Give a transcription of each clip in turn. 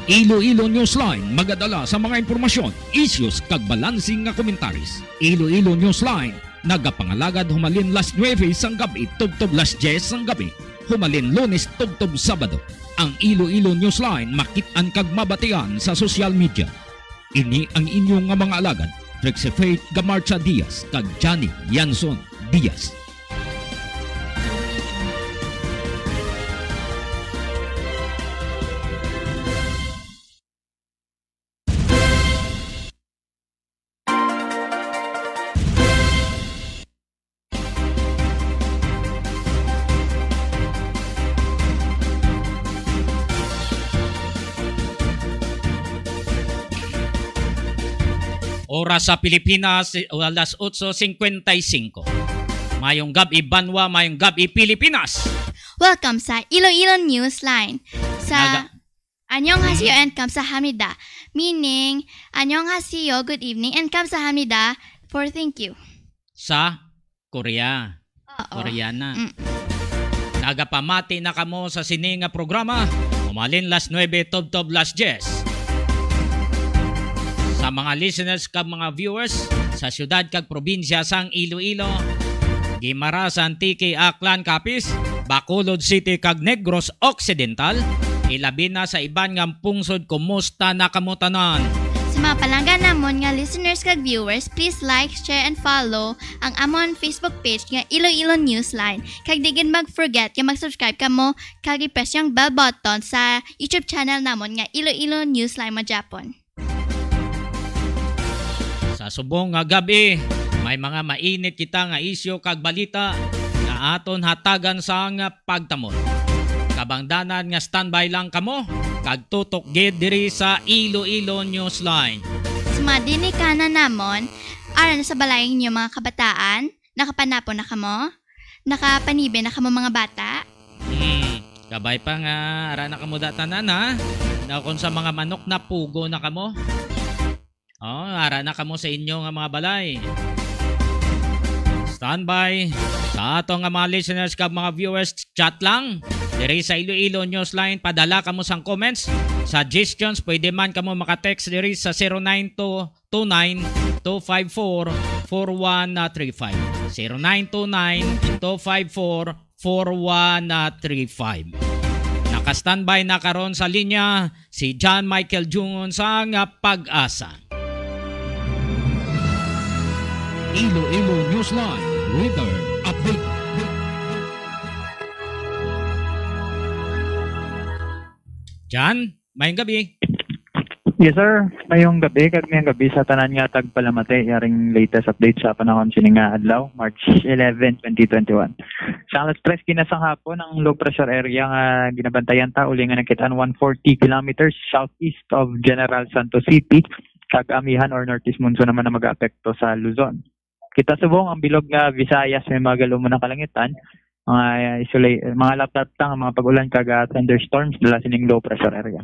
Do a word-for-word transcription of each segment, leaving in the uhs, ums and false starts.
Iloilo Newsline magadala sa mga impormasyon, issues, kag balansing nga komentaris. Iloilo Newsline nagapangalagad humalin las nuebe sang gab-i tubtob las diyes sang gab-i, humalin Lunes tubtob Sabado. Ang Iloilo Newsline makit-an kag mabatian sa social media. Ini ang inyo nga mga alagad, Trixie Faith Gamarcha Diaz kag Johnny Yanson Diaz. Oras sa Pilipinas, alas otso cincuenta y cinco. Mayong gab-i, banwa, mayong gab-i, Pilipinas. Welcome sa Iloilo Newsline. Sa Naga- 안녕하세요 and 감사합니다. Meaning, 안녕하세요, good evening, and 감사합니다 for thank you. Sa Korea. Oo. Koreana. Mm. Nagapamati na kamo sa sini nga programa, humalin las nuebe tubtob las diyes. Sa mga listeners kag mga viewers sa siyudad kag probinsya sang Iloilo, Guimaras, Antique, Aklan, Capiz, Bacolod City kag Negros Occidental, ilabi na sa iban nga pungsod, kumusta na kamo tanan? Sa mga palangga namon nga listeners kag viewers, please like, share, and follow ang amon Facebook page nga Iloilo Newsline. Kag di gid mag-forget nga mag-subscribe kamo kag i-press yung bell button sa YouTube channel namon nga Iloilo Newsline Magyapon. Sa subong nga gab-i, may mga mainit kita nga isyu kag balita nga aton hatagan sang pagtamod. Kabangdanan nga standby lang kamo kag tutok gid diri sa Iloilo Newsline. Sa mga dinikanan namon, ara na sa balay ninyo, mga kabataan, nakapanapon na kamo? Nakapanibe na kamo, mga bata? Hmm, kabay pa nga ara na kamo da tanan, ha? Na kung sa mga manok, napugo na kamo. Oh, ara na kamo sa inyo nga mga balay. Standby. Sa ato nga mga listeners kag mga viewers, chat lang. Diri sa Iloilo Newsline, padala kamo sang comments, suggestions, pwede man kamo maka-text diri sa zero nine two two nine two five four four one three five. Zero nine two nine two five four four one three five. Naka-standby na karon sa linya si John Michael Jungon sang Pag-asa. Iloilo Newsline Weather Update. John, mayong gabi. Yes, sir. Mayong gabi, kag mayong gabi sa tanan nga tagpalamati yaring latest update sa panahon sini nga adlaw, March eleven, twenty twenty-one. Sa alas tres kina sang hapon, ang low pressure area nga ginabantayan ta, uli nga nakit-an one forty kilometers southeast of General Santos City, kag amihan or northeast monsoon naman ang mag-aapekto sa Luzon. Kita subong ang bilog nga Visayas may mga galumon nga kalangitan, mga isolate, mga laptap lang ang mga pag-ulan kag, ah, thunderstorms dala sining low pressure area.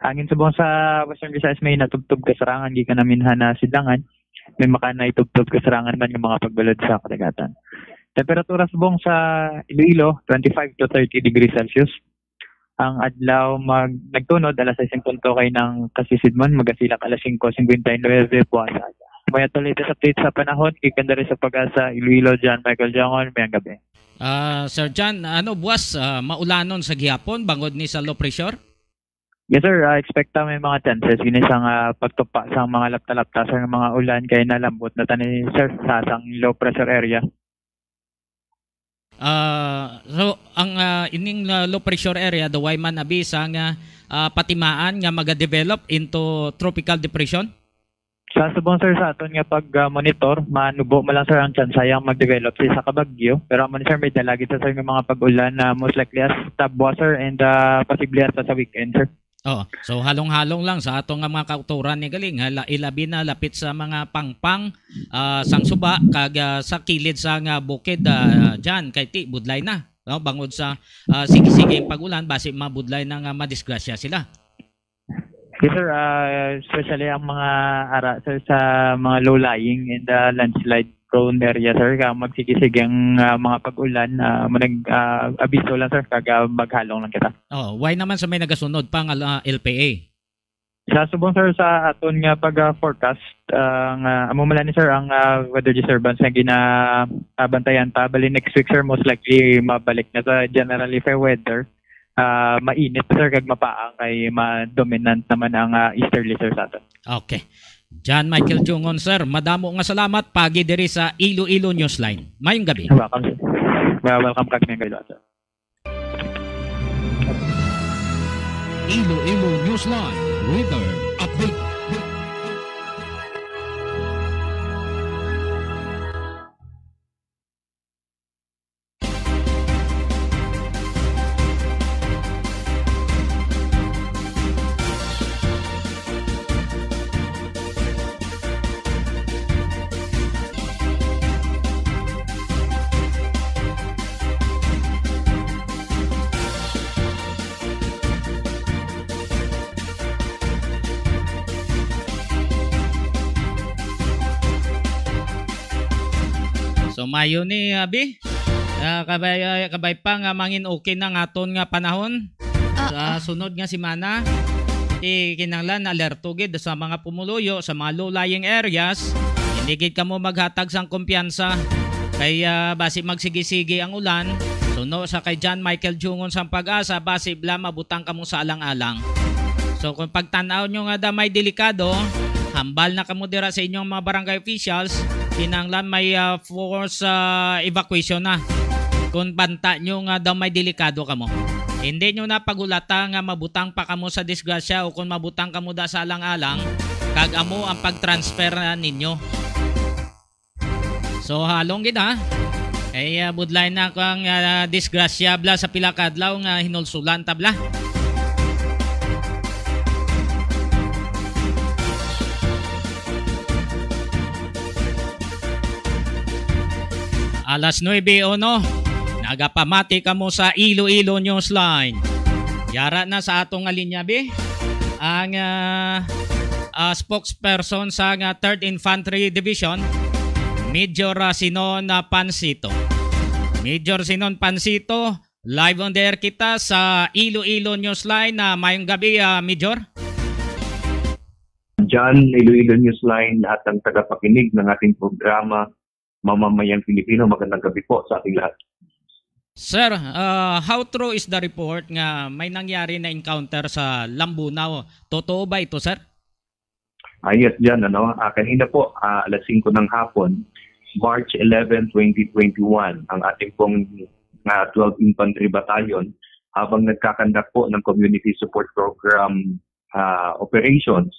Hangin subong sa Western Visayas may natubtob kasarangan gikan naminhan na sidlangan, may makanay tubtob kasarangan man nga mga pagbalod sa kadagatan. Temperatura subong sa Iloilo, twenty-five to thirty degrees Celsius. Ang adlaw mag-, nagtunod alas sais en punto kay nang kasisidmon, magasilak alas singko singkwenta y nuebe buwas aga. May ato latest update sa panahon, gikan diri sa Pag-asa, Iloilo, John Michael Jangon, mayong gabi. Ah, Sir John, ano buwas, ah, maulanon sa gihapon bangod ni sa low pressure? Yes, sir. Ah, expect ta may mga chances gini sang, ah, pagtupa sang mga lapta-lapta sa mga ulan kay nalambot na tani, sir, sa sang low pressure area. Ah, so, ang, ah, ining, ah, low pressure area, daw way man abi sa nga, ah, patimaan nga maga-develop into tropical depression? Sa subong, sir, sa aton nga pag, ah, monitor, manubo man lang, sir, ang tsansa yang mag-develop sa isa ka bagyo. Pero amo ni, sir, may dala gid sa, sir, nga mga pag-ulan na most likely as tabwa, sir, and, ah, posible hasta sa weekend, sir. Oo. So, halong-halong lang sa ato nga mga kautoran ni galing, hala-, ilabi na lapit sa mga pangpang, ah, sang suba, kag, ah, sa kilid sa nga bukid, ah, dyan, kay ti, budlay na, no? Bangod sa, ah, sige-sige ang pag-ulan, basi mabudlay na nga madisgrasya sila. Yes, sir. Ah, especially ang mga ara, sir, sa mga low-lying and, ah, landslide prone area, sir, kaya magsige-sige ang, ah, mga pag-ulan, ah, manag-, ah, abiso lang, sir, kag, ah, maghalong lang kita. Oh, why naman sa may nagasunod pa nga, ah, L P A? Sa subong, sir, sa aton nga pag-forecast, ah, nga amo man lang ni, sir, ang, ah, weather disturbance nga ginabantayan pa. Bali, next week, sir, most likely mabalik na sa generally fair weather. Ah, mainit, sir, kag mapaang kay ma-dominant naman ang, ah, easterly, sir, sa aton. Okay. John Michael Jungon, sir, madamo nga salamat pagi diri sa Iloilo Newsline. Mayong gabi. Welcome, sir. Well, welcome kag mayong gabi, sir. Iloilo Newsline Weather Update. So, maayo ni, abi. Ah, kabay, ah, kabay pa nga mangin okay na nga aton nga panahon sa sunod nga semana. Ti kinahanglan alerto gid sa mga pumuluyo sa mga low-lying areas. Hindi gid kamo maghatag sang kumpiyansa. Kay, ah, basi magsigi-sigi ang ulan. Suno sa kay John Michael Jungon sang Pag-asa, basi bala mabutang kamo sa alang-alang. So, kung pagtan-aw nyo nga da may delikado, hambal na kamo dira sa inyong mga barangay officials, kinahanglan may, ah, force, ah, evacuation na. Kung banta nyo nga daw may delikado kamo, hindi nyo na pagulata nga mabutang pa kamo sa disgrasya o kung mabutang kamo da sa alang-alang, kag amo ang pag-transfer na ninyo. So, halong gid, ha? Kay, ah, budlay na ko ang, ah, disgrasya bala sa pila ka adlaw nga hinulsulan ta bala. Alas nuebe uno, nagapamati kamo sa Iloilo Newsline. Yara na sa ato nga linya, bi, ang, ah, ah, spokesperson sa nga Third Infantry Division, Major, ah, Sinon, ah, Pansito. Major Sinon Pansito, live on the air kita sa Iloilo Newsline. Ah, mayong gabi, ah, Major. John, Iloilo Newsline, at ang tagapakinig ng ating programa, mamamayang Pilipino, magandang gabi po sa ating lahat. Sir, ah, how true is the report nga may nangyari na encounter sa Lambunao? Totoo ba ito, sir? Ah, yes, John, ano, ah, kanina po, ah, alas singko ng hapon, March eleven, twenty twenty-one, ang ating pong, ah, twelve Infantry Battalion, habang nagkakandak po ng Community Support Program, ah, operations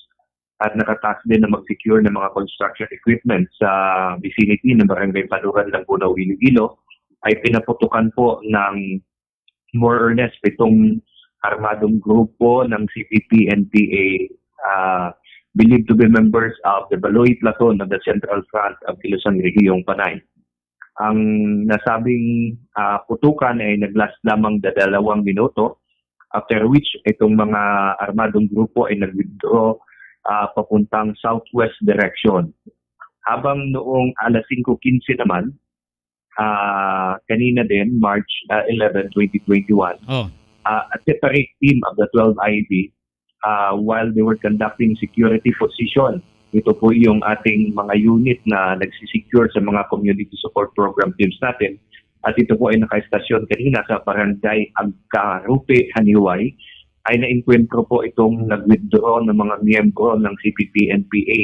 at nakatask din na mag-secure ng mga construction equipment sa vicinity ng Barangay Paluran, Lambunao, Iloilo, ay pinaputukan po ng more or less pitong armadong grupo ng C P P N P A, ah, believed to be members of the Baloy Platoon of the Central Front of Ilosan Region, Panay. Ang nasabing, ah, putukan ay nag-last lamang da-, dalawang minuto, after which itong mga armadong grupo ay nag-withdraw, ah, papuntang southwest direction. Habang noong alas singko quince naman, ah, kanina din, March, ah, eleven, twenty twenty-one, Oh. ah, a separate team of the twelve I B, ah, while they were conducting security position. Ito po yung ating mga unit na nagsisecure sa mga community support program teams natin. At ito po ay nakaistasyon kanina sa Barangay Agcarupe, Janiuay, ay naengkwentro po itong nag-withdraw ng mga miyembro ng C P P N P A.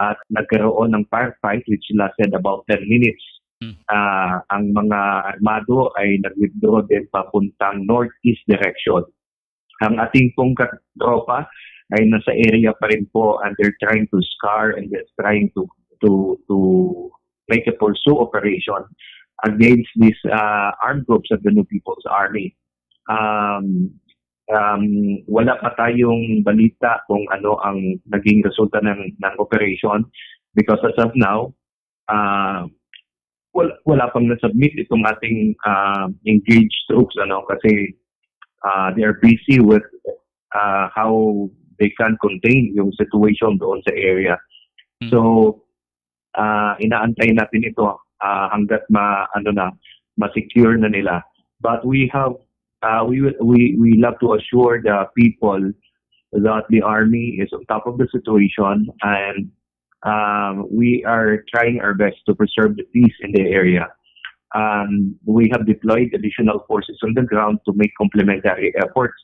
At nagkaroon ng firefight which lasted about ten minutes. Hmm. Ah, ang mga armado ay nag-withdraw din papuntang northeast direction. Ang ating pong katropa ay nasa area pa rin po, and they're trying to scar and they're trying to, to, to make a pursue operation against these, ah, armed groups of the New People's Army. Um, um, wala pa tayong balita kung ano ang naging resulta ng, ng operation, because as of now, ah, wala, wala pang na-submit itong ating, ah, engaged troops, ano, kasi, ah, they are busy with, ah, how they can contain yung situation doon sa area. Hmm. So, ah, inaantay natin ito, ah, hanggat ma-, ano na, ma-secure na nila. But we have, ah, we will, we, we love to assure the people that the army is on top of the situation, and um, we are trying our best to preserve the peace in the area. Um, we have deployed additional forces on the ground to make complementary efforts.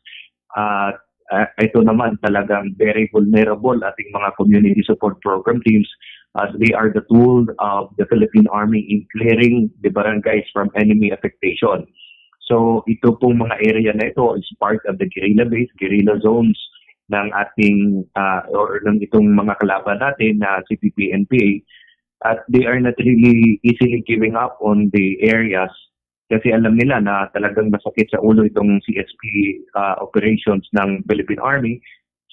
At uh, ito naman, talagang very vulnerable ating mga community support program teams, as they are the tool of the Philippine Army in clearing the barangays from enemy affectation. So ito pong mga area na ito is part of the guerrilla base, guerrilla zones ng ating uh, or ng itong mga kalaban natin na C P P N P A, at they are not really easily giving up on the areas kasi alam nila na talagang masakit sa ulo itong C S P uh, operations ng Philippine Army,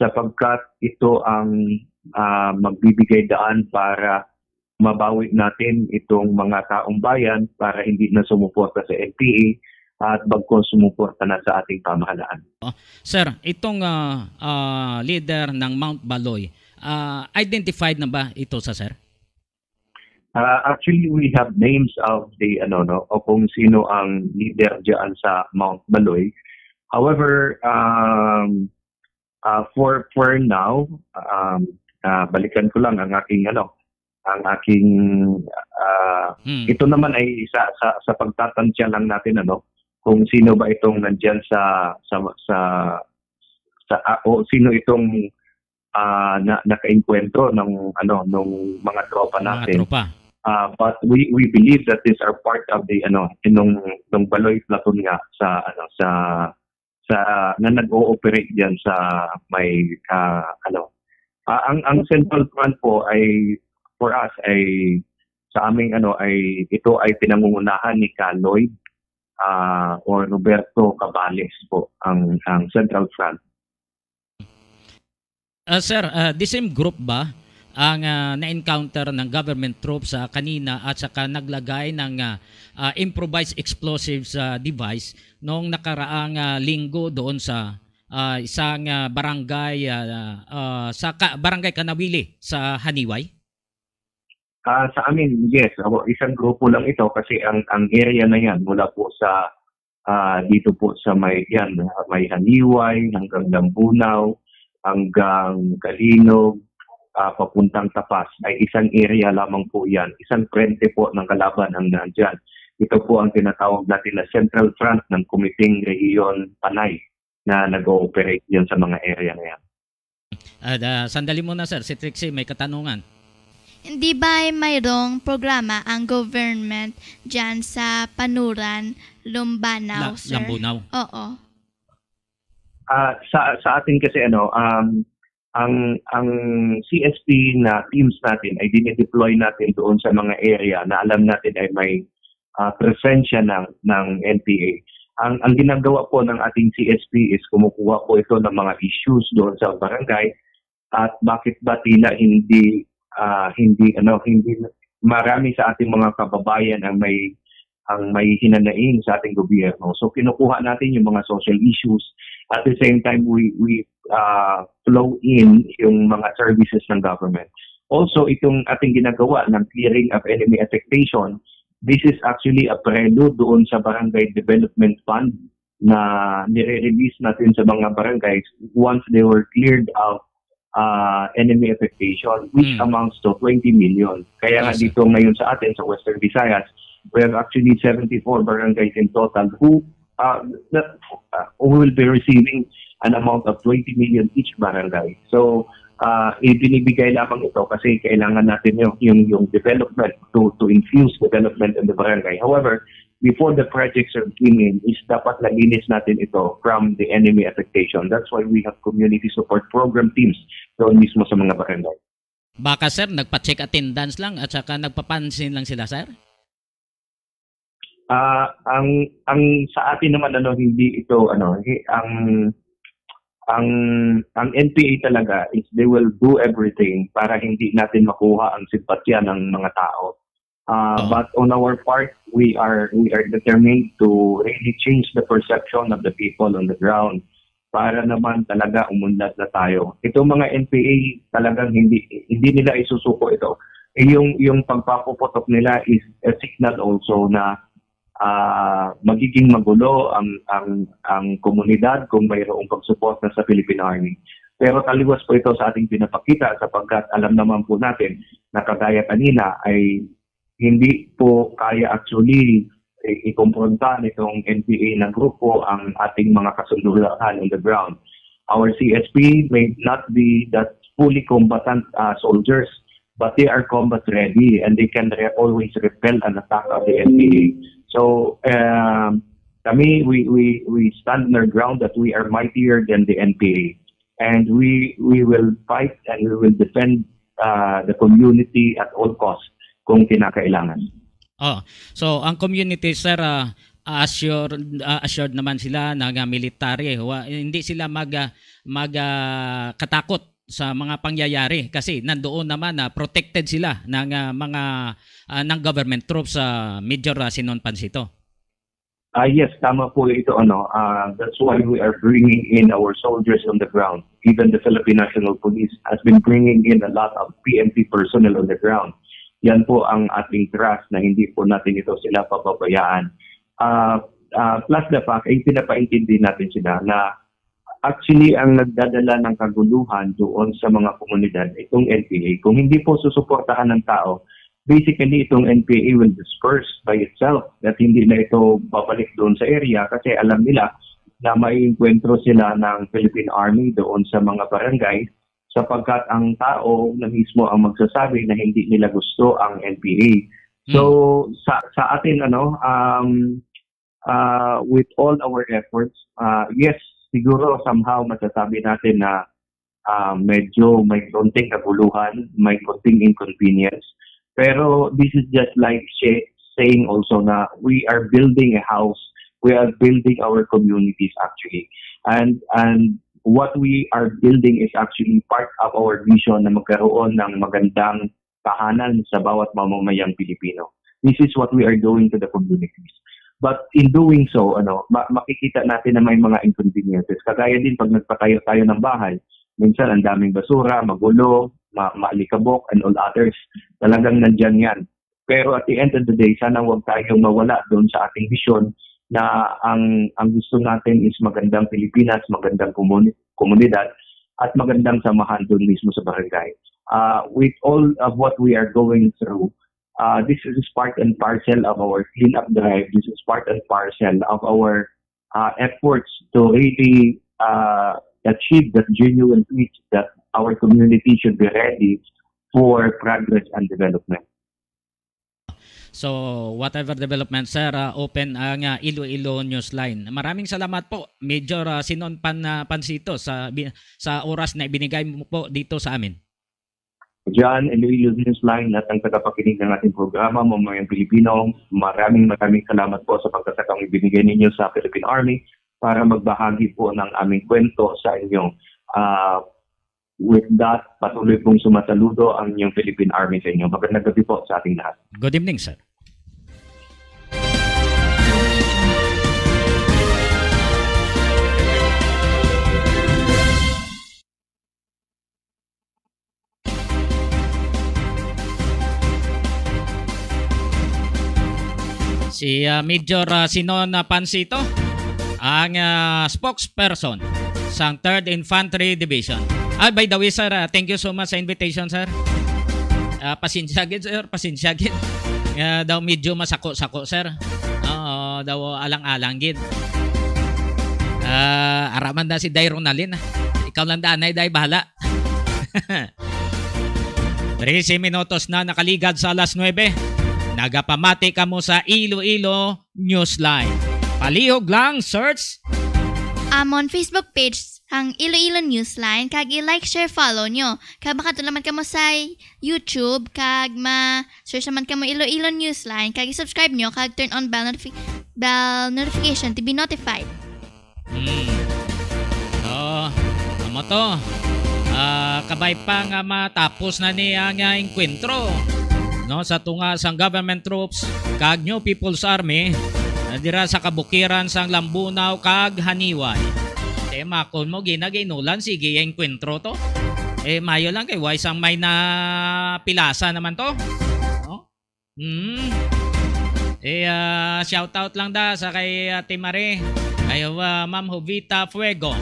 sapagkat ito ang uh, magbibigay daan para mabawi natin itong mga taong bayan para hindi na sumuporta sa N P A at bagkos sumuporta na sa ating pamahalaan. Sir, itong uh, uh, leader ng Mount Baloy, uh, identified na ba ito sa sir? Uh, actually, we have names of the ano no o kung sino ang leader diyan sa Mount Baloy. However, um, uh, for for now, um, uh, balikan ko lang ang aking ano, ang aking uh, hmm. Ito naman ay sa sa, sa pagtatantya lang natin ano kung sino ba itong nandiyan sa sa sa, sa uh, o sino itong uh, na, nakaengkwentro ng ano nung mga tropa natin. Mga tropa. Uh, but we we believe that these are part of the ano nung nung Baloy platoon nga sa ano sa sa na nag-ooperate diyan sa may uh, ano uh, ang ang Central Front po ay for us ay sa aming ano ay ito ay pinangungunahan ni Kaloy uh, or Roberto Cabales po ang ang Central Front. Uh, sir, uh, the same group ba ang uh, na-encounter ng government troops uh, kanina at saka naglagay ng uh, uh, improvised explosives uh, device noong nakaraang uh, linggo doon sa uh, isang uh, barangay uh, uh, sa ka- barangay Kanawili sa Haniway? Uh, sa amin, yes. Ako, isang grupo lang ito kasi ang ang area na yan mula po sa uh, dito po sa may, yan, may Haniway, hanggang Lambunaw, hanggang Kalinog, uh, papuntang Tapas, ay isang area lamang po yan. Isang frente po ng kalaban ang nandyan. Ito po ang tinatawag natin na Central Front ng Kumiting Rehiyon Panay na nag-ooperate yan sa mga area na yan. Uh, sandali muna sir, si Trixie may katanungan. Hindi ba mayroong programa ang government dyan sa Panuran, Lumbanaw, La, sir? Lambunaw. Oo. Uh, sa sa atin kasi ano, um, ang ang C S P na teams natin ay dinideploy natin doon sa mga area na alam natin ay may uh, presensya ng ng N P A. Ang ang ginagawa po ng ating C S P is kumukuha po ito ng mga issues doon sa barangay at bakit ba tila hindi uh, hindi ano hindi marami sa ating mga kababayan ang may ang may hinanaing sa ating gobyerno. So kinukuha natin yung mga social issues. At the same time, we we uh, flow in yung mga services ng government. Also, itong ating ginagawa ng clearing of enemy affectation, this is actually a prelude doon sa Barangay Development Fund na nire-release natin sa mga barangays once they were cleared of uh, enemy affectation, which hmm. amounts to twenty million. Kaya nga dito ngayon sa atin sa Western Visayas, we have actually seventy-four barangays in total who uh, that, uh, who will be receiving an amount of twenty million each barangay. So, uh, ibinibigay lamang ito kasi kailangan natin yung yung yung development to to infuse development in the barangay. However, before the projects are being in, is dapat nalinis natin ito from the enemy affectation. That's why we have community support program teams doon mismo sa mga barangay. Baka sir, nagpa-check attendance lang at saka nagpapansin lang sila, sir? Ah, uh, ang ang sa atin naman ano hindi ito ano ang ang ang N P A talaga is they will do everything para hindi natin makuha ang simpatya ng mga tao. Uh, uh-huh. But on our part, we are we are determined to really change the perception of the people on the ground para naman talaga umunlad na tayo. Itong mga N P A talagang hindi hindi nila isusuko ito. Yung yung pagpapuputok nila is a signal also na uh, magiging magulo ang ang ang komunidad kung mayroong pagsuporta sa Philippine Army. Pero taliwas po ito sa ating pinapakita sapagkat alam naman po natin na kagaya kanina ay hindi po kaya actually i- ikompronta nitong N P A na grupo ang ating mga kasunduan on the ground. Our C S P may not be that fully combatant uh, soldiers, but they are combat ready and they can re- always repel an attack of the N P A. So um, kami, we, we, we stand on our ground that we are mightier than the N P A. And we we will fight and we will defend uh, the community at all costs kung kinakailangan. Oh, so ang community, sir, uh, assured uh, assured naman sila na nga military, wa, hindi sila mag uh, mag uh, katakot sa mga pangyayari kasi nandoon naman na uh, protected sila ng uh, mga uh, ng government troops, uh, Major uh, Sinon Pansito. Ah, yes, tama po ito. Ano, ah, that's why we are bringing in our soldiers on the ground. Even the Philippine National Police has been bringing in a lot of P N P personnel on the ground. Yan po ang ating trust na hindi po natin ito sila pababayaan. Ah, ah, plus the fact, ay pinapaintindi natin sila na actually ang nagdadala ng kaguluhan doon sa mga komunidad itong N P A. Kung hindi po susuportahan ng tao, basically itong N P A will disperse by itself at hindi na ito babalik doon sa area kasi alam nila na maiengkwentro sila ng Philippine Army doon sa mga barangay sapagkat ang tao na mismo ang magsasabi na hindi nila gusto ang N P A. So sa sa atin ano um uh, with all our efforts, uh, yes, siguro somehow masasabi natin na uh, medyo may konting kaguluhan, may konting inconvenience. Pero this is just like say, saying also na we are building a house, we are building our communities actually. And and what we are building is actually part of our vision na magkaroon ng magandang tahanan sa bawat mamamayang Pilipino. This is what we are doing to the communities. But in doing so, ano, ma- makikita natin na may mga inconveniences. Kagaya din pag nagpatayo tayo ng bahay, minsan ang daming basura, magulo, ma- maalikabok, and all others. Talagang nandyan yan. Pero at the end of the day, sana huwag tayong mawala doon sa ating vision na ang ang gusto natin is magandang Pilipinas, magandang komuni- komunidad, at magandang samahan doon mismo sa barangay. Uh, with all of what we are going through, uh, this is part and parcel of our cleanup drive. This is part and parcel of our uh, efforts to really uh, achieve that genuine peace that our community should be ready for progress and development. So, whatever development, sir, uh, open ang uh, Iloilo Newsline. Maraming salamat po, Major uh, Sinon Pan, uh, Pansito, sa, sa oras na ibinigay mo po dito sa amin. Diyan, Iloilo Newsline at ang tagapakinig ng ating programa, Mamayang Pilipino, maraming maraming salamat po sa pagkakataong ibinigay ninyo sa Philippine Army para magbahagi po ng aming kwento sa inyo. Uh, with that, patuloy pong sumasaludo ang inyong Philippine Army sa inyo. Magandang gabi po sa ating lahat. Good evening, sir. Si uh, Major uh, Sinon uh, Pansito, ang uh, spokesperson sang Third Infantry Division. Ah, by the way, sir, uh, thank you so much sa invitation, sir. Uh, pasensya gid, sir. Pasensya gid. Uh, daw medyo masako-sako, sir. Oo, daw alang-alang gid. Uh, araman na si Day Ronalyn. Ikaw lang danay, Day, bahala. Trese minutos na nakaligad sa alas nuebe. Nagapamati kamo sa Iloilo Newsline. Palihog lang, search amon Facebook page ang Iloilo Newsline kag i-like, share, follow nyo. Kag makatulungan kamo sa YouTube kag ma-search naman kamo Iloilo Newsline kag i-subscribe nyo kag turn on bell, notifi- bell notification to be notified. Hmm. So, amo to. Uh, kabay pa nga matapos na ni ang uh, engkwentro, no, sa tunga sang government troops kag New People's Army na dira sa kabukiran sang Lambunao kag Haniway. Te makon mo ginagainulan sige engkwentro to. Eh mayo lang kay way sang may na pilasa naman to. No? Hmm. Eh, uh, shout out lang da sa kay Ate Marie. Kay uh, Ma'am Jovita Fuego.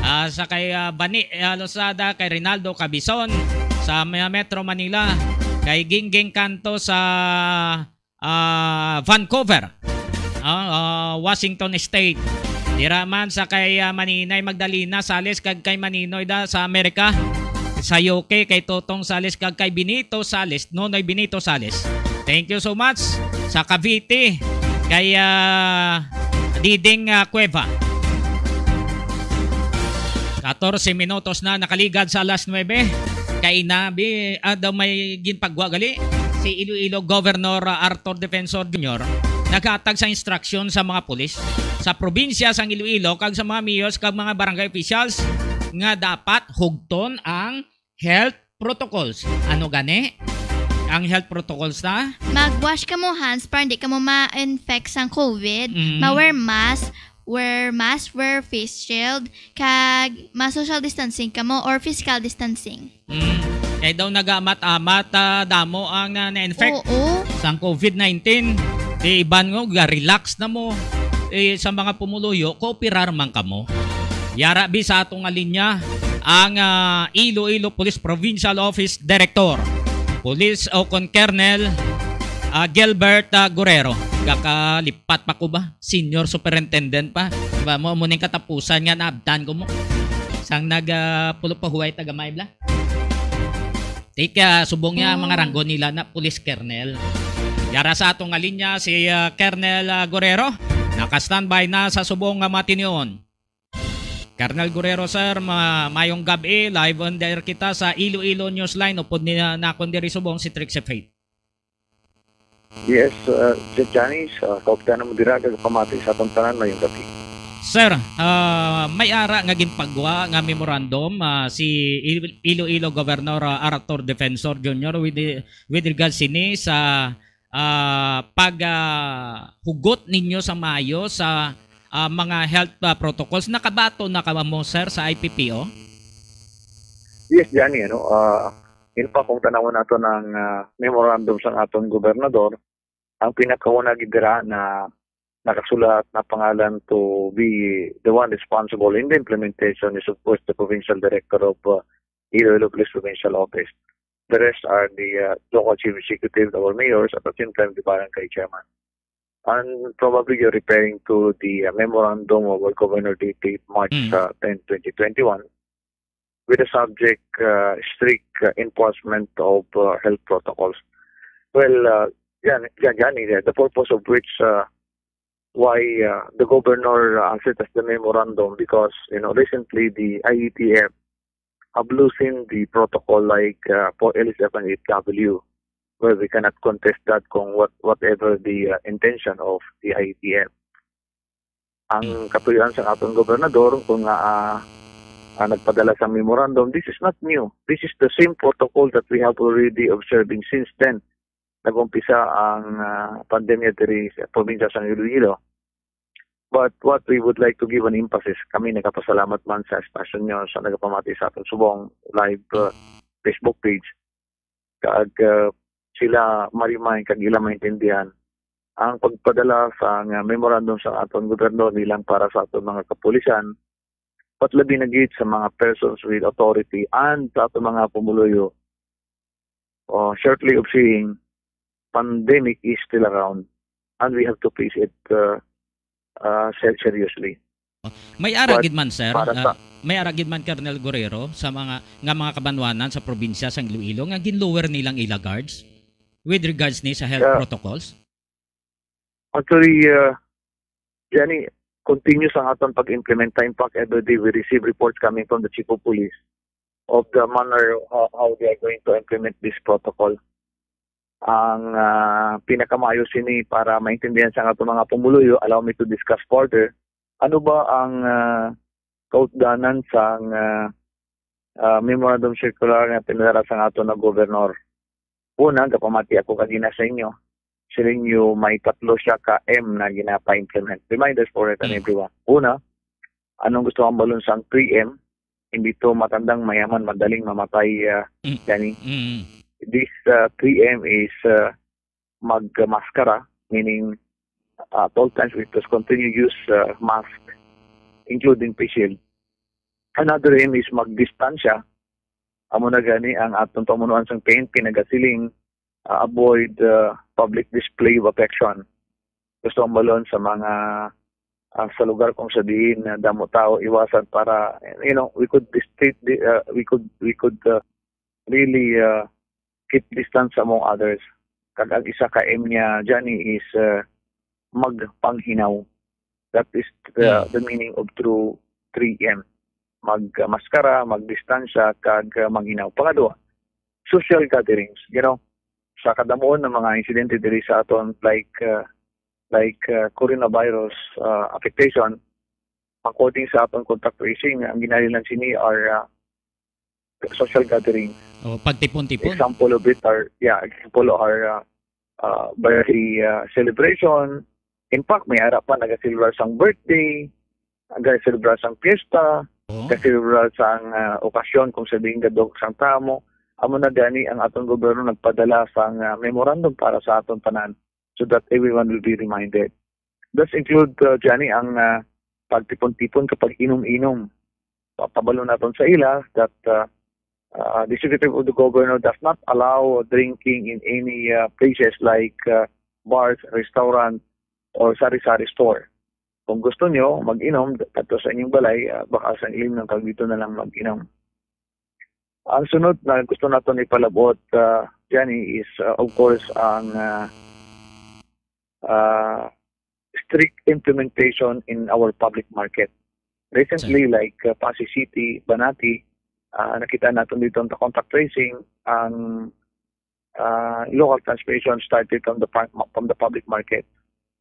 Ah, sa kay, ah, Bani, ah, Lozada, kay Rinaldo Cabison sa Me-, Metro Manila, kay Gingging Canto sa, ah, Vancouver, ah, ah, Washington State. Dira man sa kay, ah, Maninay Magdalena Sales kag kay Maninoy da sa Amerika, sa U K, kay Totong Sales kag kay Benito Sales, Nonoy Benito Sales. Thank you so much. Sa Cavite, kay, ah, Diding, ah, Cueva. Katorse minutos na nakaligad sa alas nuebe. Kay nabi, ah, daw may ginpagwa gali si Iloilo Governor, ah, Arthur Defensor Junior naghatag sa instruksyon sa mga pulis sa probinsya sang Iloilo kag sa mga mayors kag mga barangay officials nga dapat hugton ang health protocols. Ano gani ang health protocols na? Mag-wash kamo hands para hindi kamo ma-infect sang COVID. Mm. Ma-wear mask, wear mask, wear face shield, kag ma-social distancing kamo or physical distancing. Mm. Kay daw nagaamat-amat, ah, damo ang, ah, na-infect Oo. sang COVID nineteen. Di iban nga, ga-relax na mo. Eh, sa mga pumuluyo, kooperar man kamo. Yara bi sa ato nga linya ang, ah, Iloilo Police Provincial Office Director, Police o kon Colonel, ah, Gilbert, ah, Guerrero. Gakalipat pa ko ba? Senior Superintendent pa. Diba mo, mo ning katapusan nga naabtan ko mo. Sang nag, ah, pulo pa huway tagamay bla. Tika, subong niya ang mga Mm. ranggo nila na Police Colonel. Yara sa ato nga linya si, ah, Colonel, ah, Guerrero. Naka-standby na sa subong nga matinion. Colonel Guerrero, sir, ma-, mayong gab-i. Live on the air kita sa Iloilo Newsline. Upod ni, ah, nakon diri subong si Trixie Faith. Yes, uh, J-, Janice, uh, kaupdanan mo dira, kag pamati sa atong tanan, mayong gabi. Sir, ah, may ara nga ginpagwa nga memorandum, ah, si Il-, Iloilo Governor, ah, Arthur Defensor Junior with the, with regards sini sa, ah, pag, ah, hugot ninyo sa maayo sa, ah, mga health, ah, protocols. Nakabaton na ka ba mo, sir, sa I P P O? Yes, Jani, ano, ah, in fact, kung tanawon nato ng, ah, memorandum sa aton gobernador, ang pinakauna gid dira na nakasulat na pangalan to be the one responsible in the implementation is, of course, the provincial director of, uh, Iloilo Police Provincial Office. The rest are the, uh, local chief executive, our mayors, at the same time, the barangay chairman. And probably you're referring to the, uh, memorandum of our governor dated March, Mm. uh, ten, twenty twenty-one, with the subject, uh, strict, uh, enforcement of, uh, health protocols. Well, uh, yan, yan, yan, eh, the purpose of which, uh, why, uh, the governor, uh, sent us the memorandum because, you know, recently the I A T F have loosened the protocol like, uh, for L S F and F W, where we cannot contest that kung what, whatever the, uh, intention of the I A T F. Ang Hmm. katuyoan sa aton gobernador kung nga, ah, ah, nagpadala sa memorandum, this is not new. This is the same protocol that we have already observing since then. Nag-umpisa ang, ah, pandemya diri sa probinsya sang Iloilo. But what we would like to give an emphasis, kami nagapasalamat man sa estasyon nyo sa nagapamati sa aton subong live, uh, Facebook page. Kag, uh, sila marimay kag ila maintindihan ang pagpadala sa nga memorandum sa aton gobyerno, di lang para sa aton mga kapulisan, but labi na gid sa mga persons with authority and sa aton mga pumuluyo. Uh, shortly of saying, pandemic is still around and we have to face it, uh, uh, ser-, seriously. May ara But gid man, sir, para ah, sa may ara gid man, Colonel Guerrero, sa mga, nga mga kabanwanan sa probinsya sang Iloilo nga ginlower nilang ila guards with regards ni sa health Yeah. protocols? Actually, uh, Jenny, continuous ang aton pag-implementa. In fact, every day we receive reports coming from the chief of police of the manner how, how they are going to implement this protocol. Ang, ah, pinakamaayo sini para maintindihan sa aton mga pumuluyo, allow me to discuss further. Ano ba ang, ah, kautdanan sang, ah, ah, memorandum circular nga pinadala sa aton nga gobernador? Una, gapamati ako kagina sa inyo. Siling niyo may tatlo siya ka M na ginapa-implement. Reminders for it and Mm. everyone. Una, anong gusto ang balon sang three M? Hindi to matandang mayaman, madaling mamatay, ah, Mm. Danny. Mm. This, ah, three M is, ah, magmaskara, meaning, ah, at all times we must continue use, ah, mask, including face shield. Another aim is magdistansya. Amo na gani ang aton pamunuan sang P N P nagasiling, uh, avoid, uh, public display of affection. Gusto ang balon sa mga, uh, sa lugar kung sa diin na damo tao, iwasan para, you know, we could distinct, uh, we could, we could, uh, really, uh, keep distance among others. Kag ang isa ka M niya, Johnny, is, uh, magpanghinaw. That is the, Hmm. the meaning of true three M. Mag-, uh, maskara, magdistansya, kag, uh, manghinaw. Pangadua, social gatherings. You know, sa kadamuon ng mga insidente diri sa aton, like, uh, like, uh, coronavirus, uh, affectation, according sa aton contact tracing, ang ginalilan sini are, uh, social gathering. O, pagtipon-tipon. Example of it are, yeah, example are, uh, uh, birthday, uh, celebration. In fact, may ara pa nagaselebrar sang birthday, nagaselebrar sang fiesta, O. nagaselebrar sang, uh, okasyon kung sa diin gadok sang tamo. Amo na gani ang aton gobyerno nagpadala sang, uh, memorandum para sa aton tanan so that everyone will be reminded. Does include, uh, Johnny, ang, uh, pagtipon-tipon kapag inom-inom. Papabalo naton sa ila that, uh, uh, the executive of the governor does not allow drinking in any, uh, places like, uh, bars, restaurant, or sari-sari store. Kung gusto nyo mag-inom, kadto sa inyong balay, uh, baka sa ilim ng kag dito na lang mag-inom. Ang sunod na gusto naton ipalabot, uh, Johnny, is, uh, of course, ang, uh, uh, strict implementation in our public market. Recently, Sir. like, uh, Passi City, Banati, uh, nakita naton dito ang contact tracing, ang, uh, local transmission started from the par-, from the public market.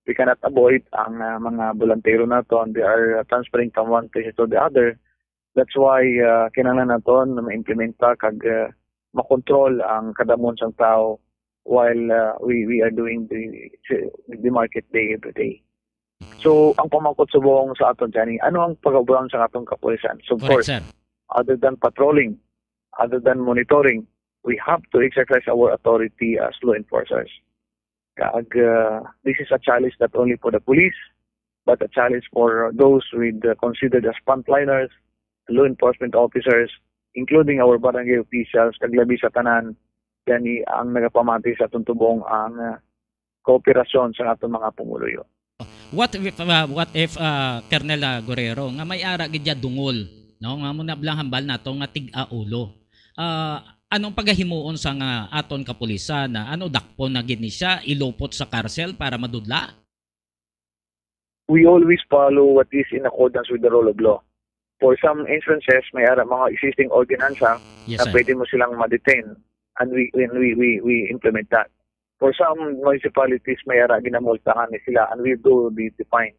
We cannot avoid ang, uh, mga bolantero naton. They are, uh, transferring from one place to the other. That's why, uh, kinahanglan naton na ma-implementa kag, uh, makontrol ang kadamon sang tao while, uh, we, we are doing the, the market day every day. So, ang pamangkot subong sa aton, Johnny, ano ang pagabuhang sa atong kapulisan? So, of Correct, course, sir. other than patrolling, other than monitoring, we have to exercise our authority as law enforcers. Kag, uh, this is a challenge not only for the police, but a challenge for those with, uh, considered as frontliners, law enforcement officers, including our barangay officials, kag labi sa tanan, gani ang nagapamati sa atong tubong ang, uh, kooperasyon sa atong mga pumuluyo. What if, uh, what if, uh, Colonel, uh, Guerrero, nga may ara gid ya dungol, no? Nga mo na blang hambal nato nga tig-aulo. Uh, anong pagahimuon sa nga aton kapulisan? Na ano, dakpon na gid ni siya, ilupot sa karsel para madudla? We always follow what is in accordance with the rule of law. For some instances, may ara mga existing ordinansa Yes, na sir. pwede mo silang ma-detain, and we, and we, we, we implement that. For some municipalities, may ara ginamultahan ni sila, and we do the, the fine.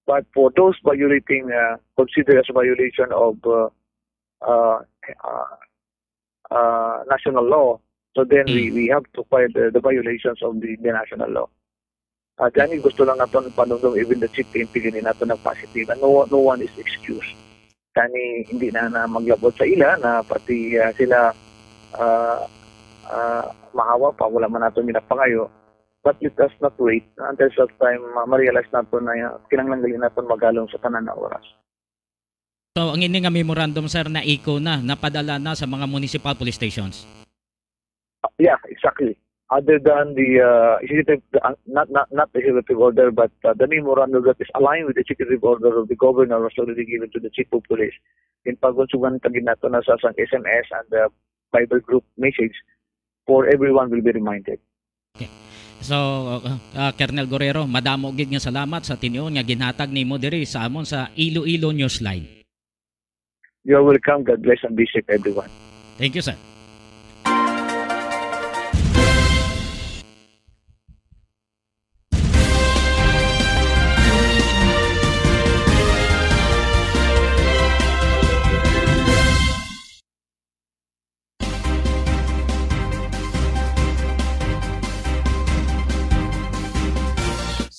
But for those violating, uh, considered as violation of, uh, uh, uh, uh, national law, so then we, Hmm. we have to file the, the violations of the, the national law. Uh, gani gusto lang naton panumdom, even the chief P N P gani naton nag-positive, and no, no one is excused. Gani hindi na, na maglabot sa ila na pati, ah, sila, ah, ah, mahawa pa, wala man naton ginapangayo. But let us not wait until such time, ah, ma-realize naton na, ah, kinahanglan gali naton magalom sa tanan nga oras. So, ang ini nga memorandum, sir, na-iko na, napadala na sa mga municipal police stations? Uh, yeah, exactly. Other than the, uh, executive, uh, not, not, not executive order, but, uh, the memorandum that is aligned with the executive order of the governor was already given to the chief of police. In pagkunsugan, tagin nato na sa sang S M S and the Viber group message for everyone will be reminded. Okay. So, uh, uh, Colonel Guerrero, madamo gid nga salamat sa tinion nga ginhatag nimo diri sa amon sa Iloilo Newsline. You're welcome. God bless and be safe, everyone. Thank you, sir.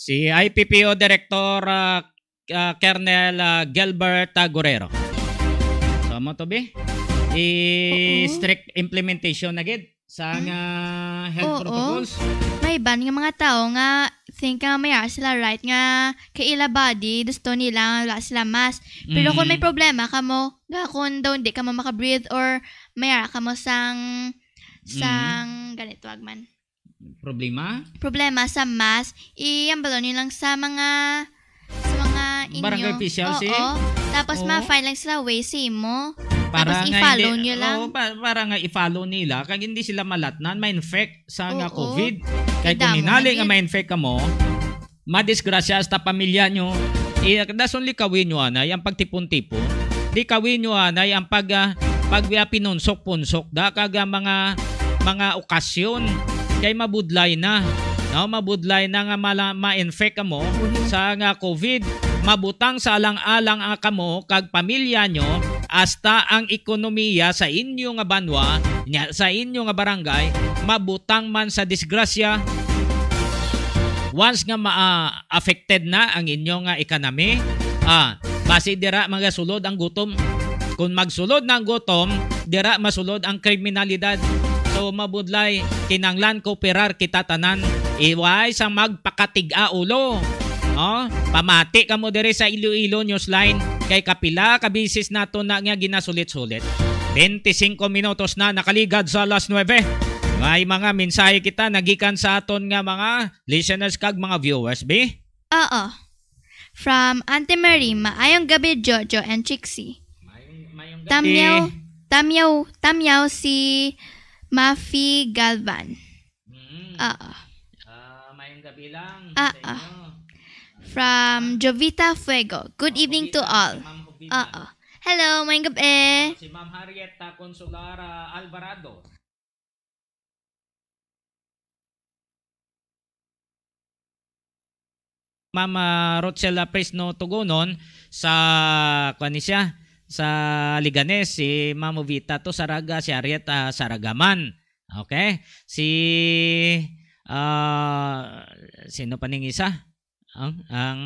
Si I P P O Director, ah, ah, Colonel, ah, Gilbert, ah, Guerrero. So, mo to, be? I-, Oo. strict implementation na gid. sa Mm. nga health Oo. protocols. May iban nga mga tao nga think nga may ara sila right nga kay ila body, gusto nila nga wala sila mask. Pero kung may Mm. problema kamo, ga kung daw hindi kamo maka-breathe or may ara kamo sang, Mm. sang, ganito, agman. Problema? Problema sa mask, i-, ambalo nyo lang sa mga, sa mga inyo. Barangay official, si? Oo. Tapos Oo. ma-find lang sila way sa imo. Para Tapos nga i-follow hindi, nyo lang. Oo, pa-, para nga i-follow nila, kag hindi sila malatnan, ma-infect sa nga Oo. COVID. Kay Kay kung damo hinali na nga gid. ma-infect kamo, madisgrasya hasta pamilya nyo. Eh, dason likawin nyo anay ang pagtipon-tipon. Likawin nyo anay ang pag, ah, pag, ah, pinunsok-punsok da kag, ah, mga, mga okasyon kay mabudlay na. No, mabudlay na nga mala-, ma-infect kamo sa nga COVID. Mabutang sa alang-alang ang kamo kag pamilya nyo, hasta ang ekonomiya sa inyo nga banwa, nya, sa inyo nga barangay, mabutang man sa disgrasya. Once nga ma-, ah, affected na ang inyo nga economy, ah, basi dira magasulod ang gutom. Kung magsulod na ang gutom, dira masulod ang kriminalidad. So, mabudlay, kinanglan kooperar kita tanan. Iway sa magpakatig-a ulo. No? Pamati kamo diri sa Iloilo Newsline. Kay kapila ka bisis nato na nga ginasulit-sulit. Twenty-cinco minutos na nakaligad sa alas nuebe. May mga mensahe kita nagikan sa aton nga mga listeners kag mga viewers, bi? Oo. From Auntie Marie, maayong gabi, Jojo and Chixie. Mayong, mayong gabi. Tamyaw, tamyaw, tamyaw si Mafi Galvan. Mm. Oo. Ah, mayong gabi lang sa Oo. inyo. From Jovita Fuego. Good evening to Jovita, all. Si Ma'am Jovita. Oo. Hello, mayong gabi. Si Ma'am Harriet, ah, Consolara Alvarado. Ma'am, ah, Rochelle, ah, Fresno Tugonon sa, kuwan ni siya, sa Leganes, si Ma'am Ovita to Saraga, si Harriet, ah, Saragaman. Okay? Si, ah, sino pa ning isa? Ang, ang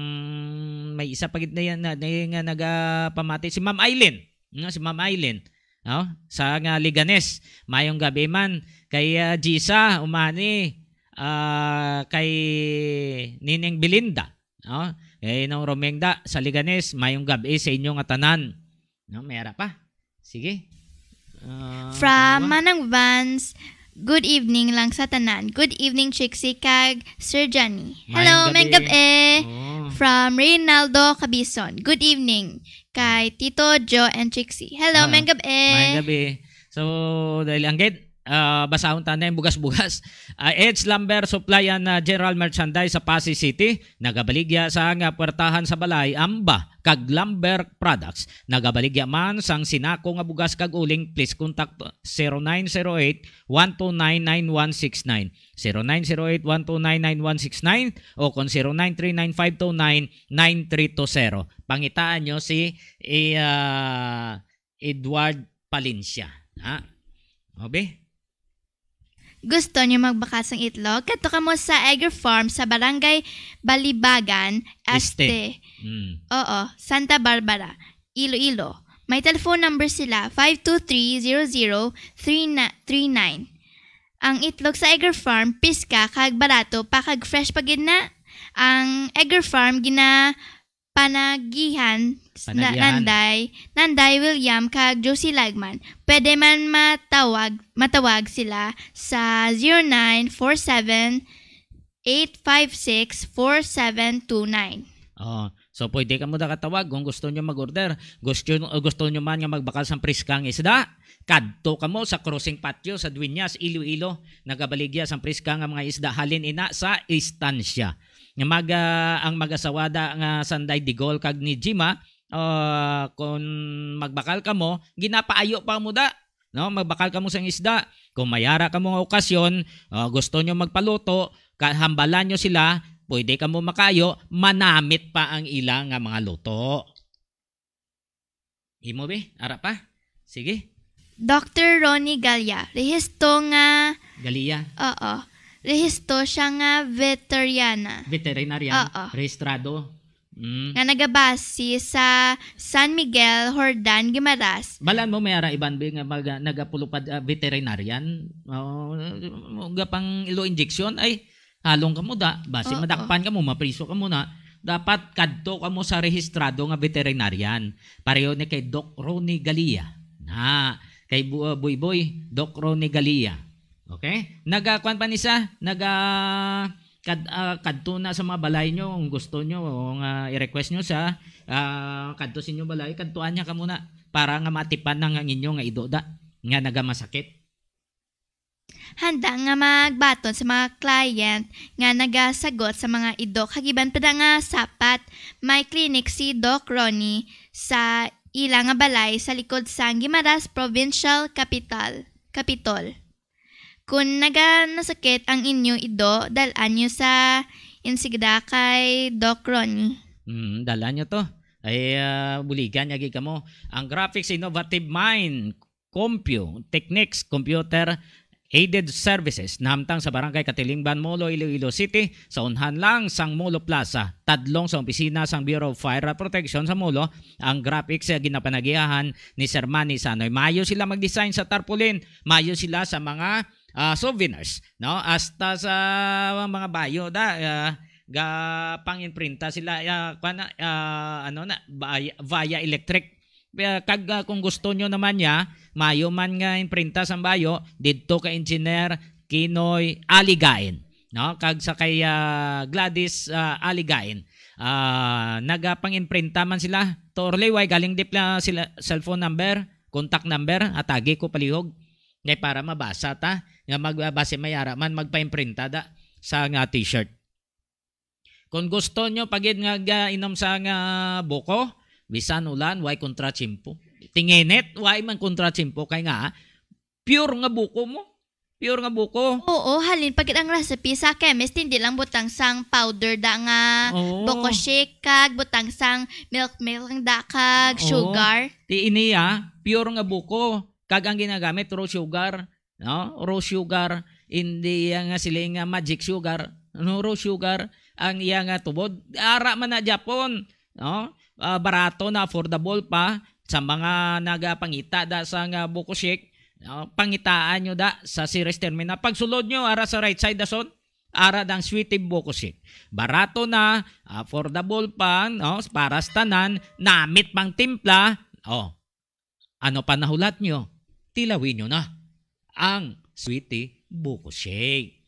may isa pa gid na yan na, na, nga nagapamati, si Ma'am Aileen. No, si Ma'am Aileen, no? Sa nga Leganes, mayong gabi man kay, ah, Gisa, umani, ah, kay Nining Belinda, no? Kay Nong Romengda sa Leganes, mayong gabi sa inyo nga tanan. No, may ara pa. Sige. Ah, From ano ba? Manang Vance, good evening lang sa tanan. Good evening, Chixie kag Sir Johnny. Hello, Mayong mayong gabi. gabi. Oh. From Reynaldo Cabison, good evening kay Tito Joe and Chixie. Hello, Ah, mayong gabi. mayong gabi. So, dahil ang gid, ah, basahon ta na yung bugas-bugas. Ah, Ed's Lumber Supply and, ah, General Merchandise sa Passi City. Nagabaligya sa nga puwertahan sa balay, amba, kag lumber products. Nagabaligya man sang sinako nga bugas kag uling, please contact zero nine zero eight, one two nine, nine one six nine, zero nine zero eight, one two nine, nine one six nine, o kon zero nine three nine five two nine, nine three two zero. Pangitaan nyo si, eh, ah, Edward Palencia. Ha? Obe? Gusto niyo magbakal sang itlog? Kadto kamo sa Egger Farm sa Barangay Balibagan, Este. Este. Mm. Oo, Santa Barbara, Iloilo. May telephone number sila, five two three zero zero three nine. Ang itlog sa Egger Farm, piska kag barato pa kag fresh pa gid na. Ang Egger Farm gina panagihan s-, na-, Panagihan. Nanday, Nanday William kag Josie Lagman. Pwede man matawag, matawag sila sa zero nine four seven, eight five six, four seven two nine. Oh, so pwede kamo da katawag kung gusto nyo mag-order. Gusto, gusto nyo man nga magbakal sang priskang isda, kadto kamo sa crossing patio sa Dueñas, Iloilo. Nagabaligya sang priska nga mga isda halin ina sa istansya. Nga mag-, ah, ang mag-asawada nga sanday Digol kag ni Jima, ah, kung magbakal kamo, ginapaayo pa mo da, no? Magbakal kamo sang isda. Kung mayara kamo nga okasyon, ah, gusto nyo magpaluto, ka-, hambalan nyo sila, pwede kamo makaayo, manamit pa ang ila nga mga luto. Imo, be? Ara pa? Sige. Doctor Ronnie Galia, rehisto nga Galia. Oo. Rehisto siya nga veteryana. Veterinarian. Oo. Rehistrado. Mm. Nga nagabase sa San Miguel, Jordan, Guimaras. Balan mo, may ara iban bi nga mag-, nagapulupad, ah, veterinarian. Oh, gapang ilo injection, ay, halong kamo da. Basi Oo. madakpan kamo, mapriso kamo na. Dapat kadto kamo sa rehistrado nga veterinarian. Pareho ni kay Doc Ronnie Galia. Na, kay Bu-, uh, Boy Boy, Doc Ronnie Galia. Okay? Nagakuan pa ni siya, naga-, kad-, ah, kadto na sa mga balay nyo, kung gusto nyo, o nga i-request nyo siya, ah, kadto sa inyo balay, kadtuan niya ka muna para nga matipan na nga ang inyo nga ido da, nga nagamasakit. Handa nga magbaton sa mga client nga nagasagot sa mga ido kag iban pa da nga sapat. May clinic si Doc Ronnie sa ila nga balay sa likod sang Guimaras Provincial Capital, Capitol. Kung naga-, nasakit ang inyo ido, dal-an nyo sa Insigda kay Doc Ronnie. Mm, dal-an nyo to. Ay, ah, buligan niya gid kamo. Ang Graphics Innovative Mind, Compute Techniques, Computer Aided Services, nahamtang sa Barangay Katilingban, Molo, Iloilo City, sa unhan lang sang Molo Plaza, tadlong sa opisina sang Bureau of Fire Protection sa Molo, ang graphics nga ginapanagiahan ni Sir Manny Sanoy. Mayo sila mag-design sa tarpaulin, mayo sila sa mga, ah, souvenirs, no? Hasta sa mga bayo da, ah, ga pang-imprinta sila, ah, kuwan na, ah, ano na, via, via electric. Kaya kag, ah, kung gusto nyo naman niya, mayo man nga imprinta sang bayo, didto kay Engineer Kinoy Aligain, no? Kag sa kay, ah, Gladys, ah, Aligain. Ah, nagapang-imprinta man sila. To Orly, way galing dip na sila cellphone number, contact number, atagi ko palihog. Kay para mabasa ta, nga mag-, basi may ara man magpa-imprinta da sa nga t-shirt. Kung gusto nyo pa gid nga ga-, inom sa nga buko, bisan ulan, way kontratiyempo. Tinginit, way man kontratiyempo. Kay nga, pure nga buko mo. Pure nga buko. Oo, halin pa gid ang recipe sa chemist, hindi lang butang sang powder da nga Oo. buko shake, kag butang sang milk milk ang da kag Oo. sugar. Ti ini, ah, pure nga buko. Kag ang ginagamit, raw sugar. No? Raw sugar, hindi iya nga sila nga magic sugar. Ano, raw sugar ang iya nga tubod. Ara man na Japon, no? Ah, barato na, affordable pa sa mga nagapangita da sa nga buko shake, no? Pangitaan nyo da sa Ceres Terminal. Pagsulod nyo, ara sa right side, dason, ara dang Sweetie Buko Shake. Barato na, affordable pa, no? Para sa tanan, namit pang timpla. Oh, ano pa nahulat nyo? Tilawi nyo na ang Sweetie Buko Shake.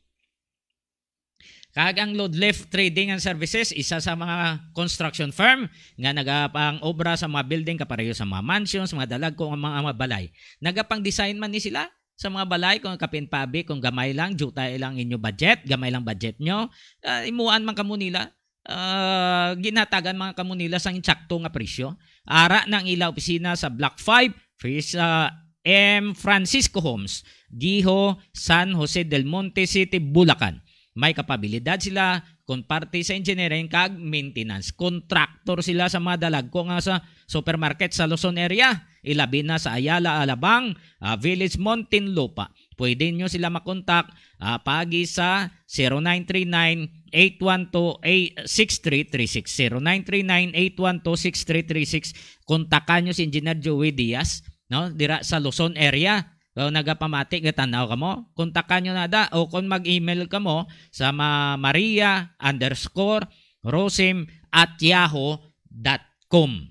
Kag ang Lodlef Trading and Services, isa sa mga construction firm nga nagapang-obra sa mga building, kapareho sa mga mansions, mga dalagko, nga mga, mga balay. Nagapang-design man ni sila sa mga balay, kung kapin pabi, kung gamay lang, jutay lang inyo budget, gamay lang budget nyo, ah, imuan man kamo nila, ah, ginhatagan man kamo nila sang insakto nga presyo. Ara na ang ila opisina sa Block five, Fis-, ah, M Francisco Homes, Giho, San Jose del Monte City, Bulacan. May kapabilidad sila kon parte sa engineering kag maintenance. Contractor sila sa mga dalagko nga sa supermarket sa Luzon area, ilabi na sa Ayala, Alabang, ah, Village, Muntinlupa. Pwede nyo sila makontak, ah, pagi sa zero nine three nine, eight one two, six three three six, zero nine three nine, eight one two, six three three six. Kontakan nyo si Engineer Joey Diaz, no? Dira sa Luzon area. Kung nagapamati, gatanaw kamo, kontakan nyo na da. O kung mag-email kamo sa ma-, maria underscore rosim at yahoo dot com.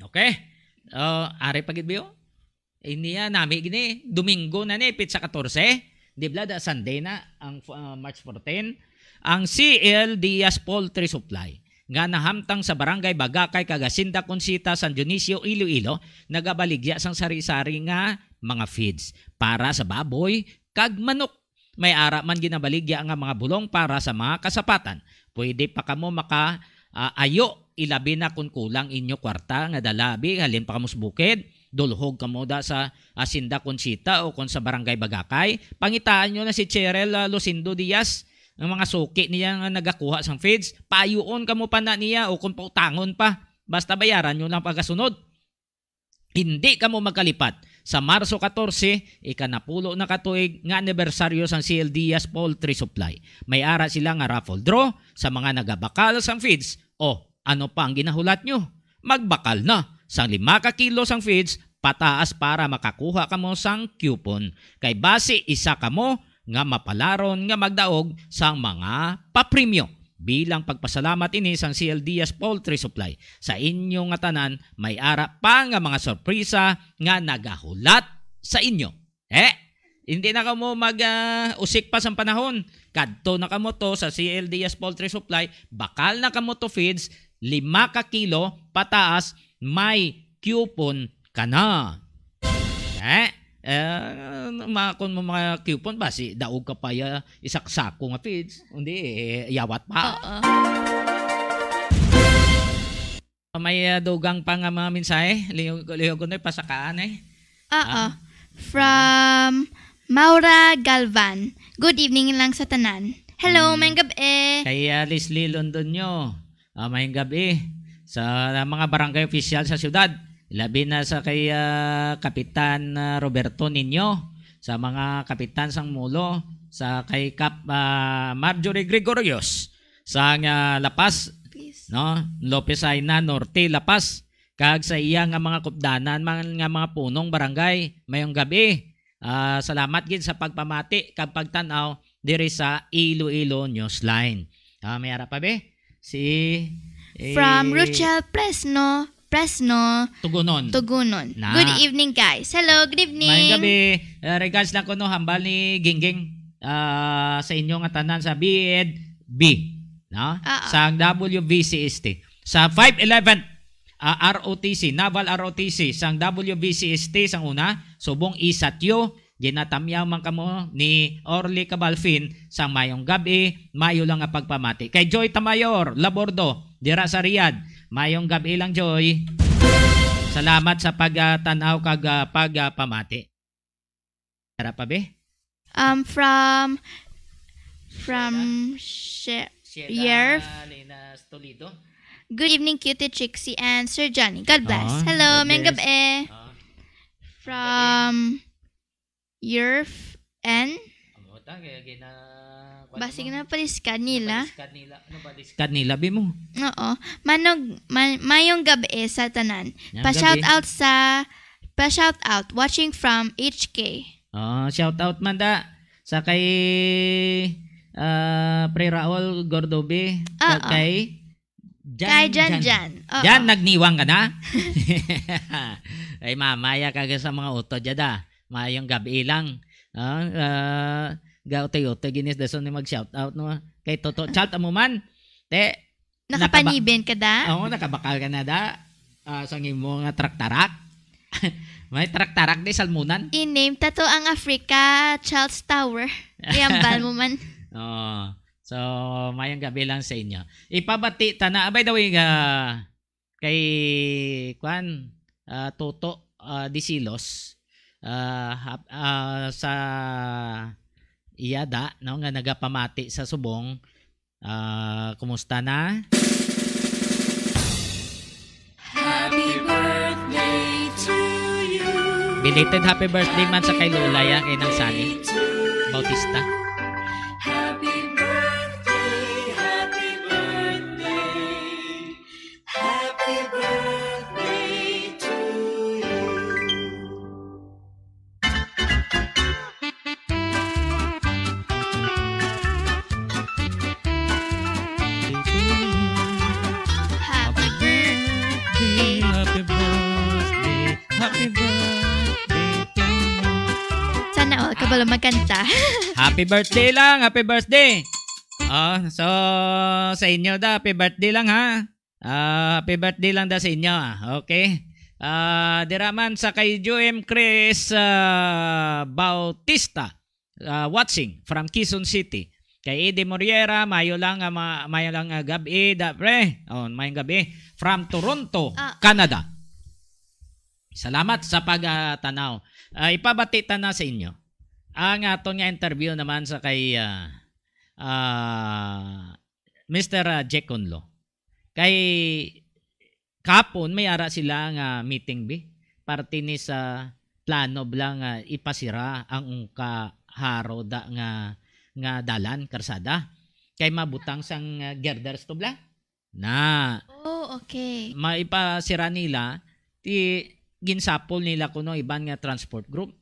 Okay? Uh, ari pa gid biyo? Iniya nami gini, Domingo na ni, pitsa katorse. Di bala da Sunday na ang, uh, March fourteen. Ang C L Diaz Poultry Supply nga nahamtang sa Barangay Bagakay kag Hacienda Concita, San Dionisio, Iloilo, nagabaligya sang sari-sari nga mga feeds para sa baboy kag manok. May ara man ginabaligya nga mga bulong para sa mga kasapatan. Pwede pa kamo maka, ah, ayo, ilabi na kung kulang inyo kwarta nga dala, abi, halin pa kamo sa bukid, dulhog kamo da sa Hacienda Concita o kung sa Barangay Bagakay. Pangitaan nyo na si Cheryl, ah, Lucindo Diaz, ang mga suki niya nga nagakuha sang feeds, payuon kamo pa na niya o kung pautangon pa. Basta bayaran nyo lang pagasunod. Hindi kamo magkalipat. Sa Marso katorse, ikanapulo na ka tuig nga anibersaryo sang C L Diaz Poultry Supply. May ara sila nga raffle draw sa mga nagabakal sang feeds O, ano pa ang ginahulat nyo? Magbakal na sang lima ka kilo sang feeds pataas para makakuha kamo sang coupon. Kay basi isa kamo nga mapalaron nga magdaog sang mga papremyo. Bilang pagpasalamat ini sang C L Diaz Poultry Supply, sa inyo nga tanan may ara pa nga mga sorpresa nga nagahulat sa inyo. Eh, hindi na kamo mag, ah, usik pa sang panahon. Kadto na kamo to sa C L Diaz Poultry Supply, bakal na kamo to feeds, lima ka kilo pataas, may coupon ka na. Eh, eh, makon mo mga coupon ba, si daog ka pa ya, isa ka sako nga feeds, hindi, eh, yawat pa. Oo. May, ah, dugang pa nga mga mensahe. Liyo, liyo ko na pasakaan eh. Oo. Ah. From Maura Galvan. Good evening lang sa tanan. Hello, Mm. mayong gab-i. Kay, ah, Leslie Londonio. Ah, mayong gab-i sa mga barangay official sa siyudad. Labi na sa kay, ah, Kapitan, ah, Roberto Niño, sa mga kapitan sang Mulo, sa kay Kap, ah, Marjorie Gregorios, sang, ah, La Paz, Please. no? Lopez Aina Norte, La Paz, kag sa iya nga mga kupdanan man nga mga punong barangay. Mayong gab-i. Ah, salamat gid sa pagpamati kag pagtan-aw diri sa Iloilo Newsline. Ah, may ara pa, be? Si, eh, From Rochelle Fresno, Fresno, Tugunon. Tugunon. Na. Good evening, guys. Hello, good evening. Mayong gab-i. Ah, regards lang kuno, hambal ni Gingging, ah, sa inyo nga tanan sa B Ed B, no? Oo. Sa W V C S T. Sa five eleven, ah, R O T C, Naval R O T C, sang W V C S T sang una, subong isatyo, ginatamyaw man kamo ni Orly Cabalfin sang mayong gab-i, mayo lang nga pagpamati. Kay Joy Tamayor Labordo, dira sa Riyadh, mayong gab-i lang, Joy. Salamat sa pagtan-aw kag, ah, pagpamati. Ara pa, be? Um, from, from She-, Sheila Yerf. Linas Toledo. Good evening, Cutie Trixie and Sir Johnny. God bless. Ah, Hello, God mayong bless. gab-i. Ah. From Yerf N. Amo ta, kaya gina-, kuwan Basig mo? na paliskad nila. Napaliskad nila. Ano ba, liskad nila, be mo? Oo. Manog, ma-, mayong gab-i sa tanan. Mayong Pa-shout gab-i. out sa, pa-shout out, watching from H K. Ah, shout out man da sa kay, ah, Pre Raul Gordobe, Oo. kag kay Jan Kay Jan Jan. Jan. Oo. Jan, nagniwang ka na? Ay, mamaya ka sa mga utod, yada. Mayong gab-i lang. Ah, ah, gautoy-utoy ginis dason ni mag-shout out, no? Kay Toto, shout amo man. Te, Nakapaniben ka da? Oo, nakabakal ka na da. Ah, sa imo nga traktarak. May traktarak di salmunan. I-name ta to ang Africa Charles Tower. Iyambal mo man. Oh. So, mayong gab-i lang sa inyo. Ipabati ta na. Ah, by the way, ah, kay, kwan, ah, Toto, ah, Disilos, ah, hap-, ah, sa iya da, no, nga nagapamati sa subong, Ah, kumusta na? Happy birthday to you. Belated happy birthday man sa kay Lola, ya, kay Nang Sani Bautista. Happy birthday, happy birthday, happy birthday to you. Happy birthday. Happy birthday. Happy birthday to you. Sana all kabalo magkanta. Happy birthday lang, happy birthday. Oh, so sa inyo da, happy birthday lang ha. Ah, happy birthday lang da sa inyo, ah. Okay. Ah, dira man sa kay Joem Chris, ah, Bautista, ah, watching from Quezon City. Kay Eddie Moriera, mayo lang nga ma-, mayo lang nga gab-i, da, pre. Oh, mayong gab-i. From Toronto, Ah. Canada. Salamat sa pag, ah, tanaw. Ah, ipabati ta na sa inyo ang aton nga interview naman sa kay, ah, ah, Mister, ah, Jack Conlo. Kay kapon may ara sila nga meeting, bi. Parte ni sa plano bla nga ipasira ang ungka haro da nga, nga dalan, karsada. Kay mabutang sang, ah, girders to bla. Na, Oh, okay. maipasira nila, ti ginsapol nila kuno iban nga transport group.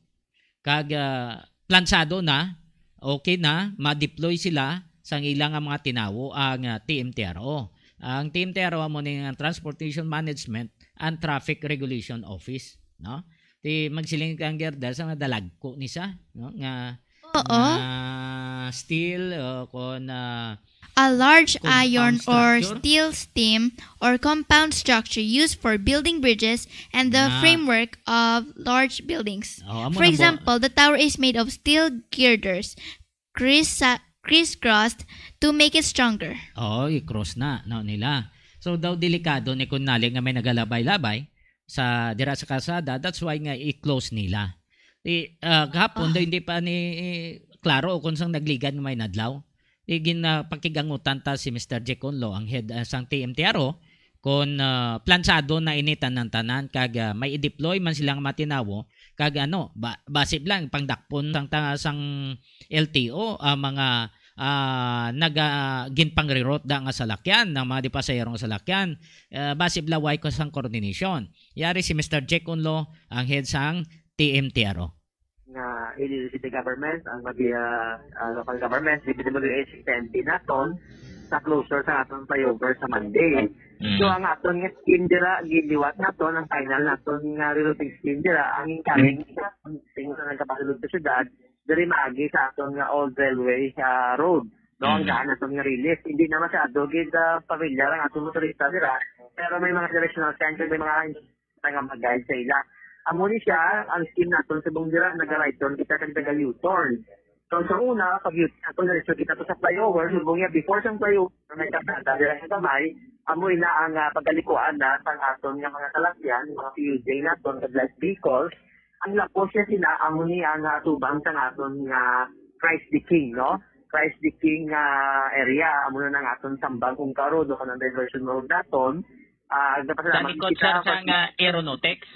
Kag ah, plansado na, okay na, ma-deploy sila sang ila nga mga tinawo ang ah, T M T R O. Ang T M T R O amo ni nga Transportation Management and Traffic Regulation Office, no? Ti magsiling kang Gerda sa nga dalagko ni sa, no? Nga Oo. nga steel o kon ah, A large Compound iron or structure? Steel stem or compound structure used for building bridges and the Na. Framework of large buildings. Oh, amo For na mo. Example, the tower is made of steel girders, criss crisscrossed to make it stronger. Oo, i-cross na, no, nila. So daw delikado ni kun nali nga may nagalabay-labay sa dira sa kalsada, that's why nga i-close nila. Di, ah, kahapon Ah. daw hindi pa ni klaro kung sang nagligad nga may nadlaw. Di ginapakigangutan ta si Mister Jack Conlo, ang head ah, sang T M T R O, kon ah, plansado na ini tanan-tanan kag ah, may i-deploy man sila nga mga tinawo kag ano, ba, basib lang pangdakpon sang ta sang L T O ang mga ah, naga ginpangrirot da nga salakyan, ng mga di pasahero nga salakyan. Ah, basib laway ko sang coordination. Yari si Mister Jack Unlo, ang head sang T M T R O. Nga Iloilo City Government, ang Mabia ah, Local Government, D P W H, extend din naton sa closure sa atong flyover sa Monday. So ang aton nga scheme dira, giliwat naton ang final naton nga rerouting scheme dira, ang incoming sa tingin na nagkapasulod sa syudad, diri maagi sa aton nga old railway ah, road. No, ang Mm. daan naton nga relief. Hindi na masyado gid ah, pamilyar ang atong motorista dira, pero may mga directional signs, may mga nga mag-guide sa ila. Amo ni siya, ang scheme naton subong dira, naga-right turn kita kag naga-U-turn. So sa una, pag U-turn naton, diretso kita to sa flyover, subong niya before sang flyover, may kabrada dira sa gamay, amo ina ang ah, pagalikuan na sang aton nga mga salakyan, mga P U J naton, kag light vehicles. Ang lapos niya sila, amo ni ang ah, tubang sang aton nga Christ the King, no? Christ the King nga area, amo na ang aton sambang kung karon, o kanang diversion road naton. Ah, Sa nagpasalamat likod, kita sir, sa nga aeronautics?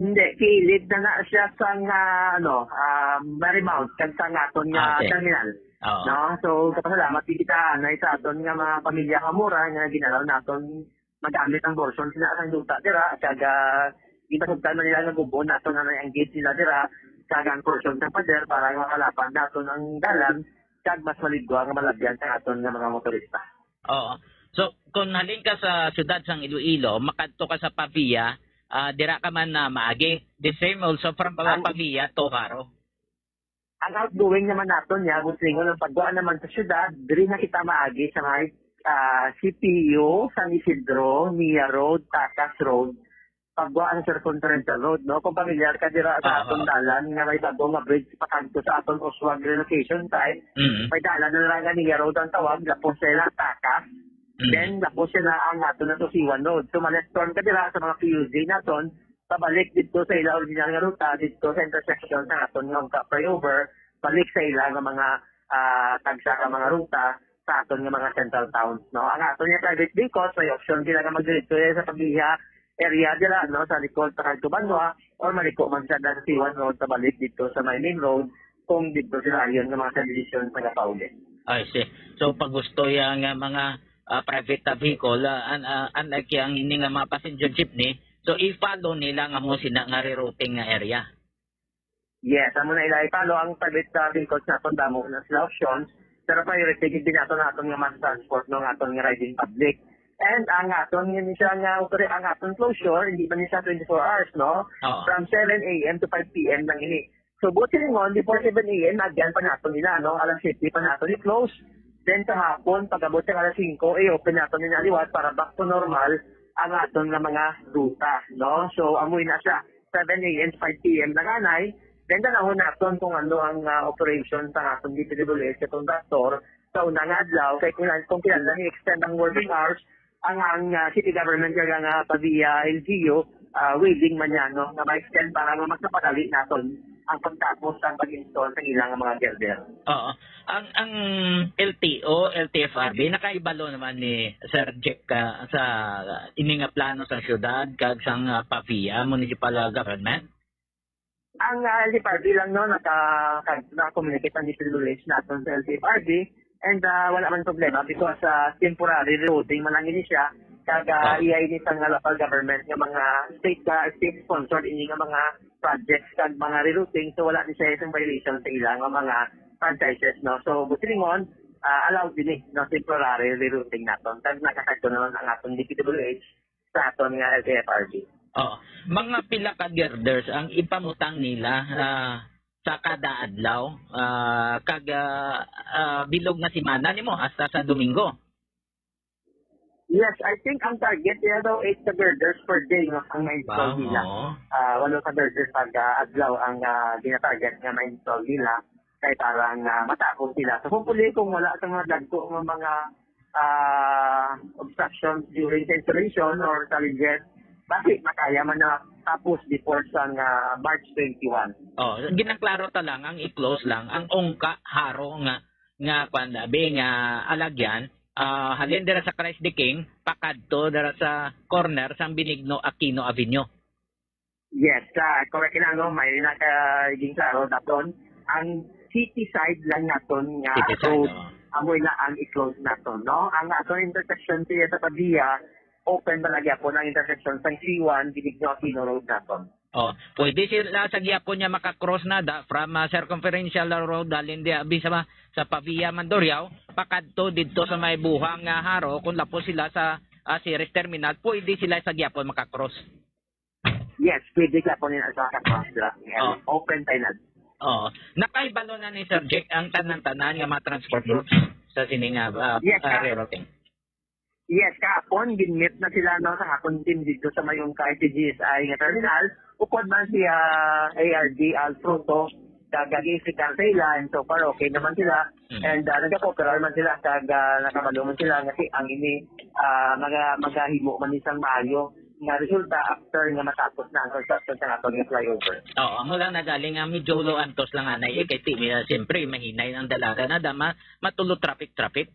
Hindi, kilid na na siya sa nga, ano, ah, Marymount, kag sa nga aton nga Ah, okay. terminal. Oo. No? So, kapasalamat din kita, anay sa aton nga mga pamilya nga mura, nga ginalaw naton magamit ang portion sila sa duta dira, kag ah, ipasugtan man nila nga gubo naton na ang gate nila dira, kag ang portion sa pader para makalapad naton ang dalan, kag mas maligwa nga malabyan sa aton nga mga motorista. Oo. So, kung halin ka sa siyudad sang Iloilo, makadto ka sa Pavia, ah, dira ka man na maagi. The same also from Pa- Ang- Pavia to Jaro. Ang outgoing naman naton niya, Buslingon, ang pagkuha naman sa syudad, diri na kita maagi sa may ah, C P U, San Isidro, Nia Road, Tatas Road, pagkuha sa Circumferential Road, no? Kung pamilyar ka dira sa Aha. aton dalan nga may bag-o nga bridge pakadto sa aton Oswald relocation site, Mm. may dalan na lang nga Nia Road ang tawag, lapos siya lang Tatas. Mm. Then, lapos siya na ang aton na to C one Road. So, ma-left turn ka dira sa mga P U J naton, pabalik dito sa ila original nga ruta, dito sa intersection sa aton nga flyover, balik sa ila nga mga ah, tagsa ka mga ruta sa aton nga mga central towns, no? Ang aton nga private vehicles, may option sila nga magdiretso sa Pavia area dira, no, sa likod sa Cagco Banwa, or maliko man siya sa C one Road pabalik dito sa may main road kung dito sila ayon nga mga subdivision sa Gapauli. I see. So, pag gusto ya nga mga ah, private ah, vehicle, ah, an, ah, unlike yang ini nga mga passenger jeepney, so i-follow nila nga mo sina nga rerouting nga area. Yes, amo na ila i-follow ang private uh, vehicles naton, damo na sila options. Pero priority gid din nato naton nga mass transport, no, nga aton nga riding public. And ang aton nga siya nga opera, ang aton closure, hindi man siya twenty-four hours, no? Oo. From seven A M to five P M lang ini. So, buot silingon, before seven A M, agyan pa naton nila, no? Alas siyete pa naton i-close. Then sa hapon, pag-abot sa alas singko, i-open naton nila liwat para back to normal ang aton nga mga ruta, no? So, amoy na siya, seven A M to five P M lang anay. Then tanawon naton kung ano ang ah, operation sa aton D P W H sa contractor sa unang adlaw. Kay kung, kung kinahanglan i-extend ang working hours, ang, ang ah, city government kag ang ah, Pavia L G U, ah, willing man yan, no, nga ma-extend para nga mas mapadali naton ang pagtapos sa pag-install sa ilang mga girder. Oo. Ang ang L T O, L T F R B, nakaibalo naman ni Sir Jack ah, sa ini nga plano sa syudad kag sang ah, Pavia Municipal ah, Government. Ang ah, L T F R B lang, no, naka, naka-communicate ang D P W H naton sa L T F R B. And, ah, wala man problema because, ah, temporary rerouting man lang ini siya. Kag, ah, Ah. iya ini sang local government nga mga state, ah, state sponsored ini nga mga projects kag mga rerouting, so wala ni siya isang violation sa ila nga mga franchises, no? So, buti ringon, ah, allowed ini, no, temporary rerouting naton. Kag nakasagto naman ang atong D P W H sa aton nga L T F R B. Oh, mga pila ka girders ang ipamutang nila, ah, sa kada adlaw, ah, kag, ah, ah, bilog nga semana nimo hasta sa Domingo? Yes, I think ang target nila daw eight ka girders per day, no, ang ma-install Wow, nila. Oo. Ah, walo ka girders pag, ah, adlaw ang, ah, ginatarget nga ma-install nila kay parang, ah, matapos sila. So hopefully kung wala sa mga dagko nga mga, ah, obstructions during sa installation or challenges, basi makaya man na tapos before sa, ah, March twenty-one. Oh, ginaklaro ta lang, ang i-close lang ang ungka haro nga, nga kwan, abi, nga alagyan, ah, halin dira sa Christ the King, pakadto dira sa corner sang Benigno Aquino Avenue. Yes, ah, correct lang, no? May nakaging klaro naton. Ang city side lang naton nga City side, road, oo. Amo na ang i-close naton, no? Ang aton intersection siya sa Pavia, open pa lagi po ang intersection sa C one, Benigno Aquino Road naton. Oh, pwede sila sa gihapon niya makakross na da, from, ah, Circumferential Road, dalin di abi sa, sa Pavia, Mandurriao, pakadto didto sa may buhang nga haro, kung lapos sila sa, ah, Ceres Terminal, pwede sila sa gihapon makakross. Yes, pwede ka po nila sa makakross, sir. Oh. Open tayo na. Oh, nakahibalo na ni Sir Jake ang tanan-tanan nga mga transport groups sa sining, ah, ah, Yes, ah, sir. Rerouting. Yes, kahapon, gin-meet na sila, no, sa akon team dito sa may Ungka I C G S I nga terminal. Upod man si, ah, A R D Alfruto, kag ag-isikal sa ila, and so far, okay naman sila. Mm. And, ah, nagkakooperar man sila, kag, ah, nakabalo man sila, nga si, ang ini, ah, mga, magahimo man isang maayo nga resulta after nga matapos na ang construction sa aton nga flyover. Oo, amo lang na galing nga medyo ulo antos lang anay, eh, kay ti-, siyempre, mahinay ang dalaga na, dama, matulo traffic-traffic.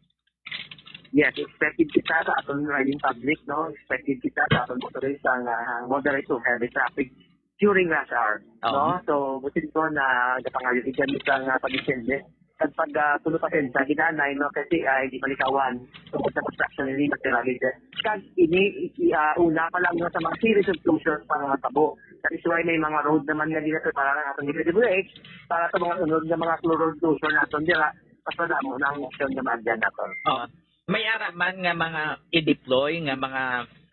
Yes, expected kita sa aton riding public, no? Expected kita sa aton motorista nga moderate to heavy traffic during rush hour, Oo. no? So, buti ko na napangayo kita sa nga pag-intindi. Kag pag, ah, puno pasensya, ginanay, no? Kasi, ah, hindi malikawan tungkol sa construction, hindi materiality. Kag ini, i-, ah, una pa lang, no, sa mga series of closures pa nga tabo. That is why may mga road naman nga ginaprepara ng ating D P W H para sa mga sunod nga mga road closure natin dira. Mas madamo na ang option nga maagyan naton. Oh, may ara man nga mga i-deploy nga mga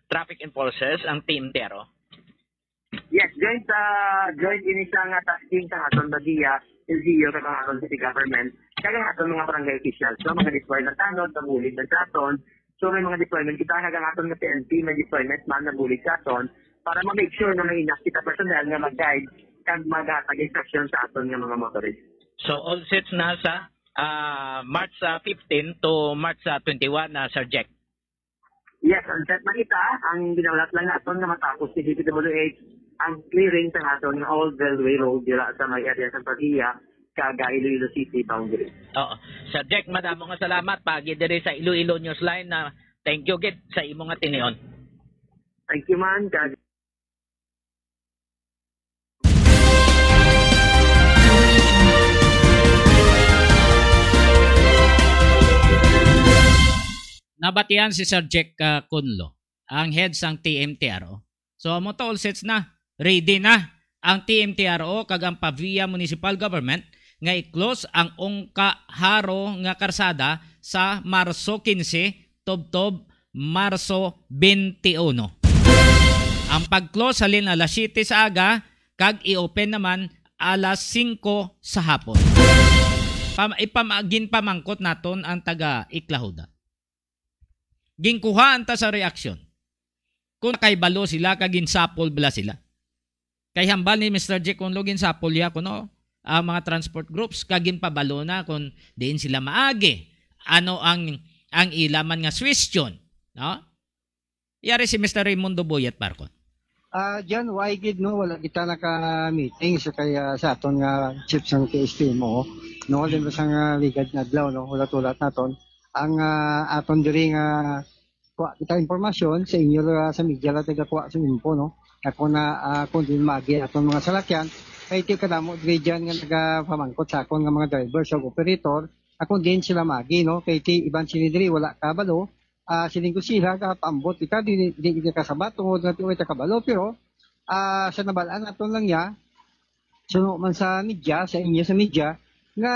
traffic enforcers ang Team Tero? Yes, joint, ah, joint ini siya nga tasking sa aton Badia, L G U, kag ang aton city government, kag ang aton mga barangay officials, no? Mga deploy na tanod, nabulig na sa aton. So, may mga deployment kita, kag ang aton nga P N P, may deployment man nabulig sa aton, para ma-make sure na may enough kita personnel nga mag-guide kag maghatag instruction sa aton nga mga motorist. So, all sets na sa, ah, March, ah, fifteen to March, ah, twenty-one, ah, Sir Jack? Yes, ang set na kita. Ang ginahulat lang naton nga matapos ni D P W H ang clearing sa aton nga old railway road dira sa may area sa Pavia, kag Iloilo City boundary. Oo. Sir Jack, madamo nga salamat paagi diri sa Iloilo Newsline na thank you gid sa imo nga tinion. Thank you man, kag Nabatian si Sir Jack, ah, Cunlo, ang head sang T M T R O. So, amo to, all sets na. Ready na ang T M T R O kag ang Pavia Municipal Government nga i-close ang Ungka Haro nga karsada sa Marso quince, tubtob Marso twenty-one. Ang pag-close halin alas siyete sa aga kag i-open naman alas singko sa hapon. Pam-, ipama-, ginpamangkot naton ang taga Iklahuda. Ginkuhaan ta sa reaksyon kung nakahibalo sila kag ginsapol bala sila. Kay hambal ni Mister Jack Cunlo, ginsapol niya kuno ang mga transport groups kag ginpabalo na kung diin sila maagi, ano ang, ang ila man nga suwestyon, no? Yari si Mister Raimundo Boyet Barcon. Ah, John, why gid, no, wala kita naka-meeting sa kay, ah, sa aton nga chief sang T S T M O, no, din ba sang, ah, ligad nga adlaw, no, hulat-hulat naton ang, ah, aton diri nga kuha kita impormasyon sa inyo, ah, sa media la taga kuha sa info, no, ako na, ah, kung din magi aton mga salakyan, kay ti kadamo diri dyan nga nagapamangkot sa akon nga mga driver sa operator, Kung diin sila magi, no? Kay ti iban sini diri wala kabalo. Ah, siling ko sila, kapaambot kita, di, di, di kita kasabat tungod nga ti way ta kabalo, pero ah, sa nabalaan naton lang niya, suno man sa media, sa inyo sa media, nga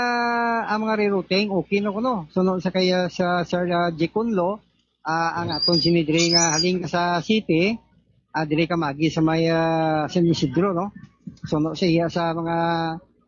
ang mga rerouting okay na kuno. Suno sa kaya sa Sir ah, Jecon Lo, ah, ang aton sini diri nga halin ka sa city, ah, diri ka magi sa may ah, San Isidro, no? Suno sa iya sa mga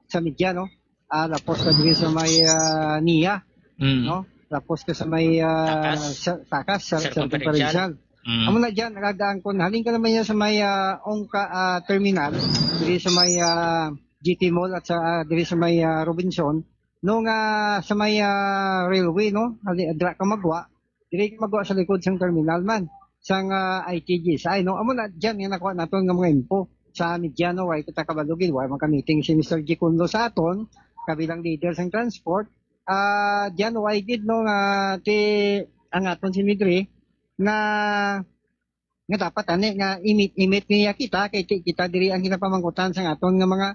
sa media, no? Ah, lapos ka diri sa may ah, niya, Mm. no? Lapos ka sa may ah, Takas. sa, takas sa Circumferential. Circumferential. Mm. Amo na dyan, nagdaan ko, halin ka naman yan sa may ah, Ongka ah, terminal, diri sa may ah, G T Mall at sa ah, diri sa may ah, Robinson, no nga sa may ah, railway, no? Hali, dra ka magwa, diri ka magwa sa likod sang terminal man sang ah, I T G S I, no? Amo na dyan nga nakuha naton nga mga info sa media, no? Why kita kabalugin, why magka-meeting si Mister G Cunlo sa aton kabilang leader sang transport. Ah, dyan, why did, no, nga ti ang aton si Midri nga nga dapat ani nga imit-imit niya kita kay ti-, kita diri ang ginapamangkutan sa aton nga mga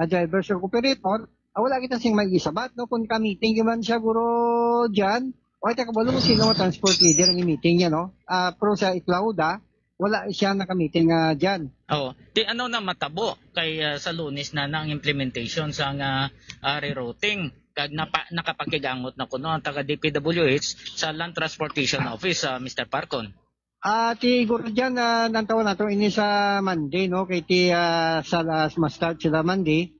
ah, drivers or operator. Ah, wala kita sing may isabat, no? Kung ka-meeting man siya, guro, dyan, o ay, kabalo mo sino nga transport leader ang meeting niya, no? Ah, pero sa Iklauda, wala siya naka-meeting nga dyan. Oh, ti ano na matabo kay ah, sa Lunes na na ang implementation sa nga ah, rerouting kag napa, nakapakigangot na kuno ang taga D P W H sa Land Transportation Office, ah, Mister Parcon. Ah, ti guro dyan, ah, nantawan nato ini sa Monday, no? Kay ti ah, sa las ma-start sila Monday,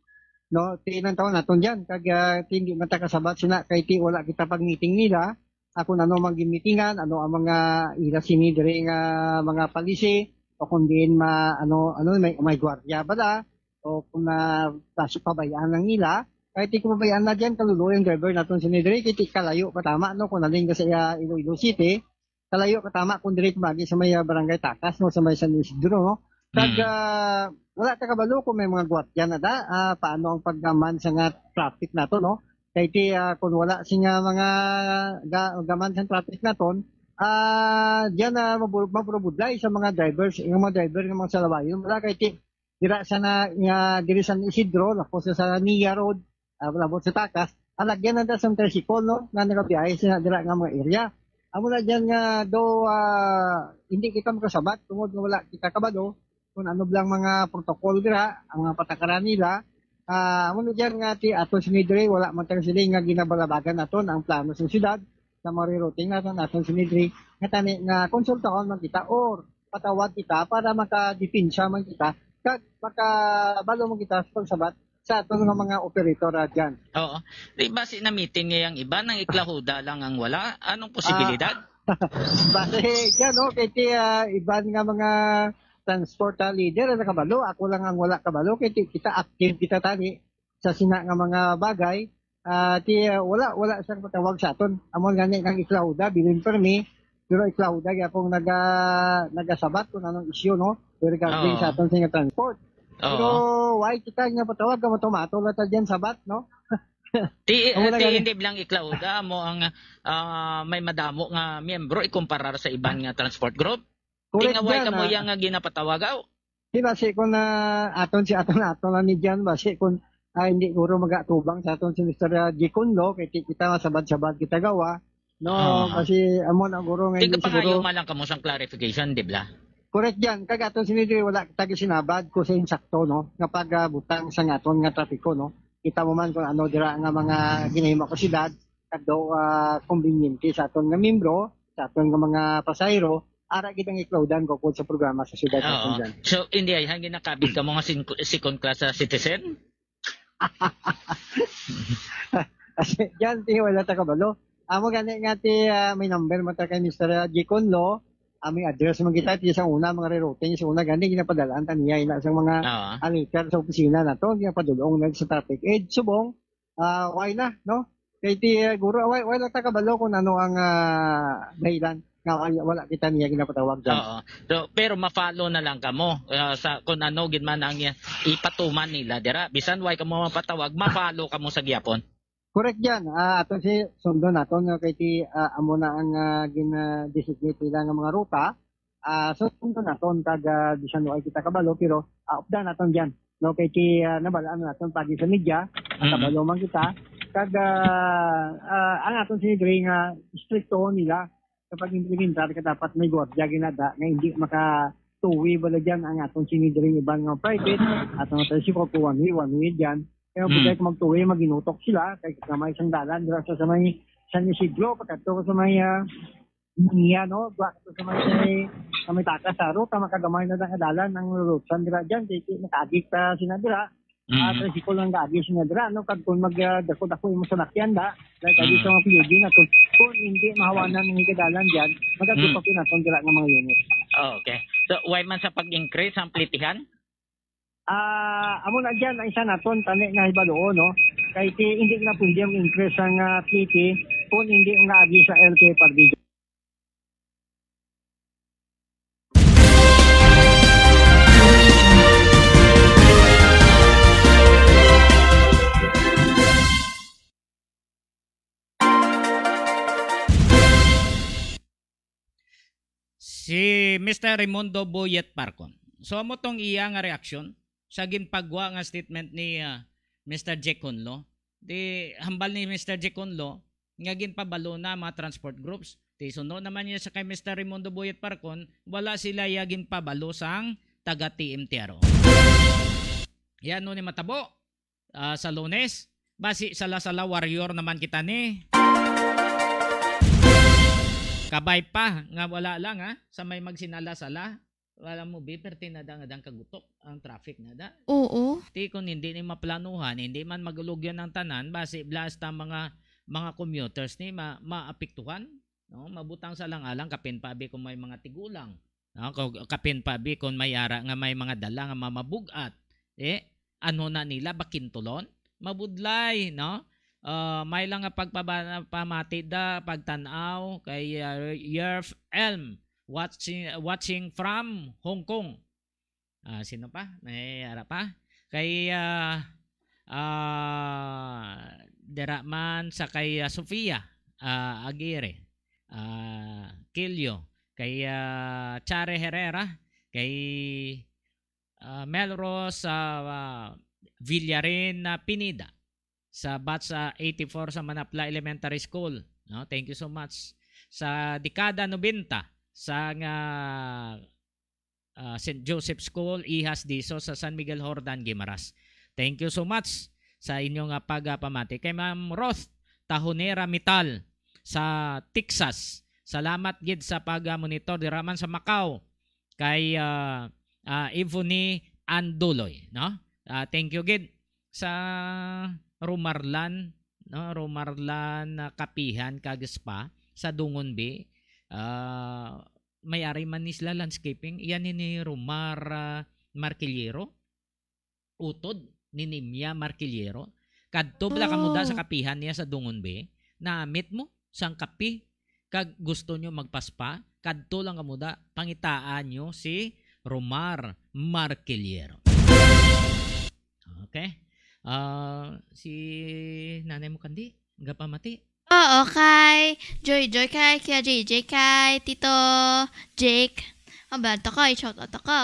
no? Ti nantawan naton dyan kag ah, ti hindi man ta kasabat sina kay ti wala kita pag-meeting nila. Ah, kung ano mang gimitingan, ano ang mga ila sini diri nga mga policy o kung diin ma, ano, ano may, may gwardiya bala o kung na kaso pabayaan lang nila. Kay ti kapabayaan na dyan, kaluluoy ang driver naton sini diri, kay ti kalayo pa tama, no, kung naling ka sa iya Iloilo City, kalayo ka tama kung diri kumagi sa may ah, barangay Takas, no, sa may San Isidro, no. Kag Mm. ah, wala ta kabalo kung may mga gwardiya na da, ah, paano ang paggaman sa nga traffic nato, no. Kay ti ah, kung wala sing ah, mga ga, gaman sa traffic naton, ah, diyan na mabu, maburubudlay sa mga drivers, yung mga driver ng mga salawayon, wala kay ti dira sa na, nga diri sa Isidro, lapos sa, sa Nia Road, ah, labot sa Takas, alagyan na da sa tricycle, no, nga nagabiyahe sila dira nga mga area. Amo na dyan nga do ah, hindi kita makasabat tungod nga wala kita kabalo kung ano blang mga protocol dira, ang mga patakaran nila. Ah, amo na dyan nga ti ato si Midri, wala man tayo sila nga ginabalabagan naton ang plano sa syudad sa mga rerouting naton, aton si Midri, nga tani nga konsultahon man kita or patawag kita para makadepensa man kita kag makabalo man kita sa pagsabat sa aton nga mga operator ah, dyan. Oo. Di basi na meeting niya ang iban, ang Iklahuda lang ang wala. Anong posibilidad? Ah, base dyan, no? Kay ti, ah, iban nga mga transport ah, leader ang nakabalo. Ako lang ang wala kabalo. Kay ti, kita active kita tani sa sina nga mga bagay. Ah, ti, ah, wala, wala siyang patawag sa aton. Amo gani kang Iklahuda, bilin permi. Pero Iklahuda gyapon naga, nagasabat kung anong issue, no? Regarding Oo. sa aton sa nga transport. Oo. Pero why kita nga patawag ka matumato lang ta dyan sabat, no? Ti, Amo na ti gani. Hindi lang Iklahuda mo ang ah, may madamo nga miyembro ikumparar sa iban nga transport group. Correct Tingaway dyan, ka mo ah. Yang nga ginapatawag aw. Di ba si kung ah, aton si aton aton lang ni dyan ba si kung ah, hindi guro magatubang sa aton si Mister Jikun, no? Kay ti-, kita masabad-sabad kita gawa, no? Oo. Kasi amo na guro nga Di hindi ka pangayo siguro man lang kamo sang clarification, di ba? Correct dyan. Kag aton sini diri wala kita gisinabad ko sa insakto, no? Nga pagabutang sa nga aton nga trapiko, no? Kita mo man kung ano dira nga mga ginahimo ko siyudad, kadto ah, kombinyente sa aton nga membro, sa aton nga mga pasahero, ara gid ang iklawdan ko pod sa programa sa siyudad naton Oo. Dyan. So, hindi ay hangin nakabit ka mo nga sing-, second class ah, citizen? Kasi dyan, ti, wala ta kabalo. Amo gani nga ti ah, may number mo ta kay Mister Jikon Lo. Ah, may address mo kita ti sa una, mga rerouting sa una gani ginapadalaan ta niya ina sa mga Oo. Aliter sa opisina nato, ginapadulong na sa traffic aid. Subong, ah, why na, no? Kay ti ah, guro, why, why lang ta kabalo kung ano ang ah, dahilan nga wala, wala kita niya ginapatawag dyan. Oo. So, pero ma-follow na lang kamo ah, sa kung ano gid man ang ah, ipatuman nila dira. Bisan why kamo mapatawag, ma-follow kamo sa gyapon. Correct dyan. Ah, ato si sundo naton nga kay ti ah, amo na ang ah, gina-designate nila nga mga ruta. Ah, sundo naton kag ah, bisan wala kita kabalo pero ah, updan naton dyan. No, kay ti ah, nabalaan naton pagi sa media, Mm. kabalo man kita. Kag, ah, ah, ang aton sini diri nga istriktohon nila sa pag-implementar ka dapat may gwardiya ginada nga hindi makatuwi bala dyan ang aton sini diri iban nga private, aton nga tricycle kung one way, one way dyan. Kaya Mm. bugay kung magtuwi, maginutok sila, kay sa may isang dalan, dira sa, sa may San Isidro, pagkadto sa may, ah, niya, no? Dua ka sa may, sa may, sa may takas, sa ruta, makagamay na lang adalan ang lulutsan dira dyan. Kay, kay nakaagik ta sina dira. Ah, Mm. tricycle lang gaagi sina dira, no? Kag kung mag, ah, dako-dako yung salakyan da, like, agi Mm. sa mga piyugi na kung, kung hindi mahawanan ng higadalan dyan, magagawa Mm. pa pinaton dira ng mga unit. Oh, okay. So, why man sa pag-increase ang plitihan? Ah, amo na dyan, ang isa naton, tani nga hibaluon, no? Kay ti, hindi na pwede ang increase ang, ah, pliti kung hindi nga agi sa L T F R D. Si Mister Raimundo Boyet Parcon. So, amo tong iya nga reaksyon sa ginpagwa nga statement ni, ah, Mister Jack Conlo. Di, hambal ni Mister Jack Conlo nga ginpabalo na ang mga transport groups. Di, suno naman niya sa kay Mister Raimundo Boyet Parcon, wala sila iya ginpabalo sang taga T M T R O. Yan, no, ni matabo, ah, sa Lunes. Basi sala-sala warrior naman kita ni. Kabay pa nga wala lang, ha, sa may magsinala-sala. Wala mo, bi, perti na dang, dang kagutok ang traffic na da. Oo. Ti, kung hindi ni maplanuhan, hindi man magulugyan ang tanan, basi blasta mga, mga commuters ni ma-, maapektuhan, no? Mabutang sa lang alang kapin pa, bi, kung may mga tigulang, no? Kung kapin pa, bi, kung may ara nga may mga dala nga mamabug-at, eh, ano na nila, bakintulon? Mabudlay, no? Ah, may lang nga pagpaba-, pamati da, pagtan-aw kay, ah, Yerf Elm, watching, watching from Hong Kong. Ah, sino pa? May ara pa? Kay, ah, ah, dira man sa kay, ah, Sofia, ah, Aguirre, ah, Kilio, kay, ah, Chare Herrera, kay, ah, Melrose, ah, ah, Villarin, ah, Pineda, sa batch, ah, eighty-four sa Manapla Elementary School, no? Thank you so much. Sa dekada nobenta, sa nga, ah, Saint Joseph School, Ihas Diso sa San Miguel Jordan, Guimaras. Thank you so much sa inyo nga pagapamati. Kay Ma'am Roth Tahonera Mital sa Texas, salamat gid sa pag-monitor dira man sa Macau. Kay, ah, ah, Ivone Anduloy, no? Ah, thank you gid sa Romarlan, no? Romarlan, ah, Kapihan kag Spa sa Dungon Bay. Ah, may ari man ni sila landscaping. Iyan ni, ni Romar, ah, Marquillero. Utod ni Nimia Marquillero. Kadto bala kamo da sa Oh. kapihan niya sa Dungon Bay. Namit mo sang kape kag gusto nyo magpaspa, kadto lang kamo da, pangitaan nyo si Romar Marquillero. Okay. Ah, si Nanay mo, Kandi, gapamati? Oo, kay Joy Joy, kay Kuya J J, kay Tito Jake. Ang bala to ko, i-shout out ako.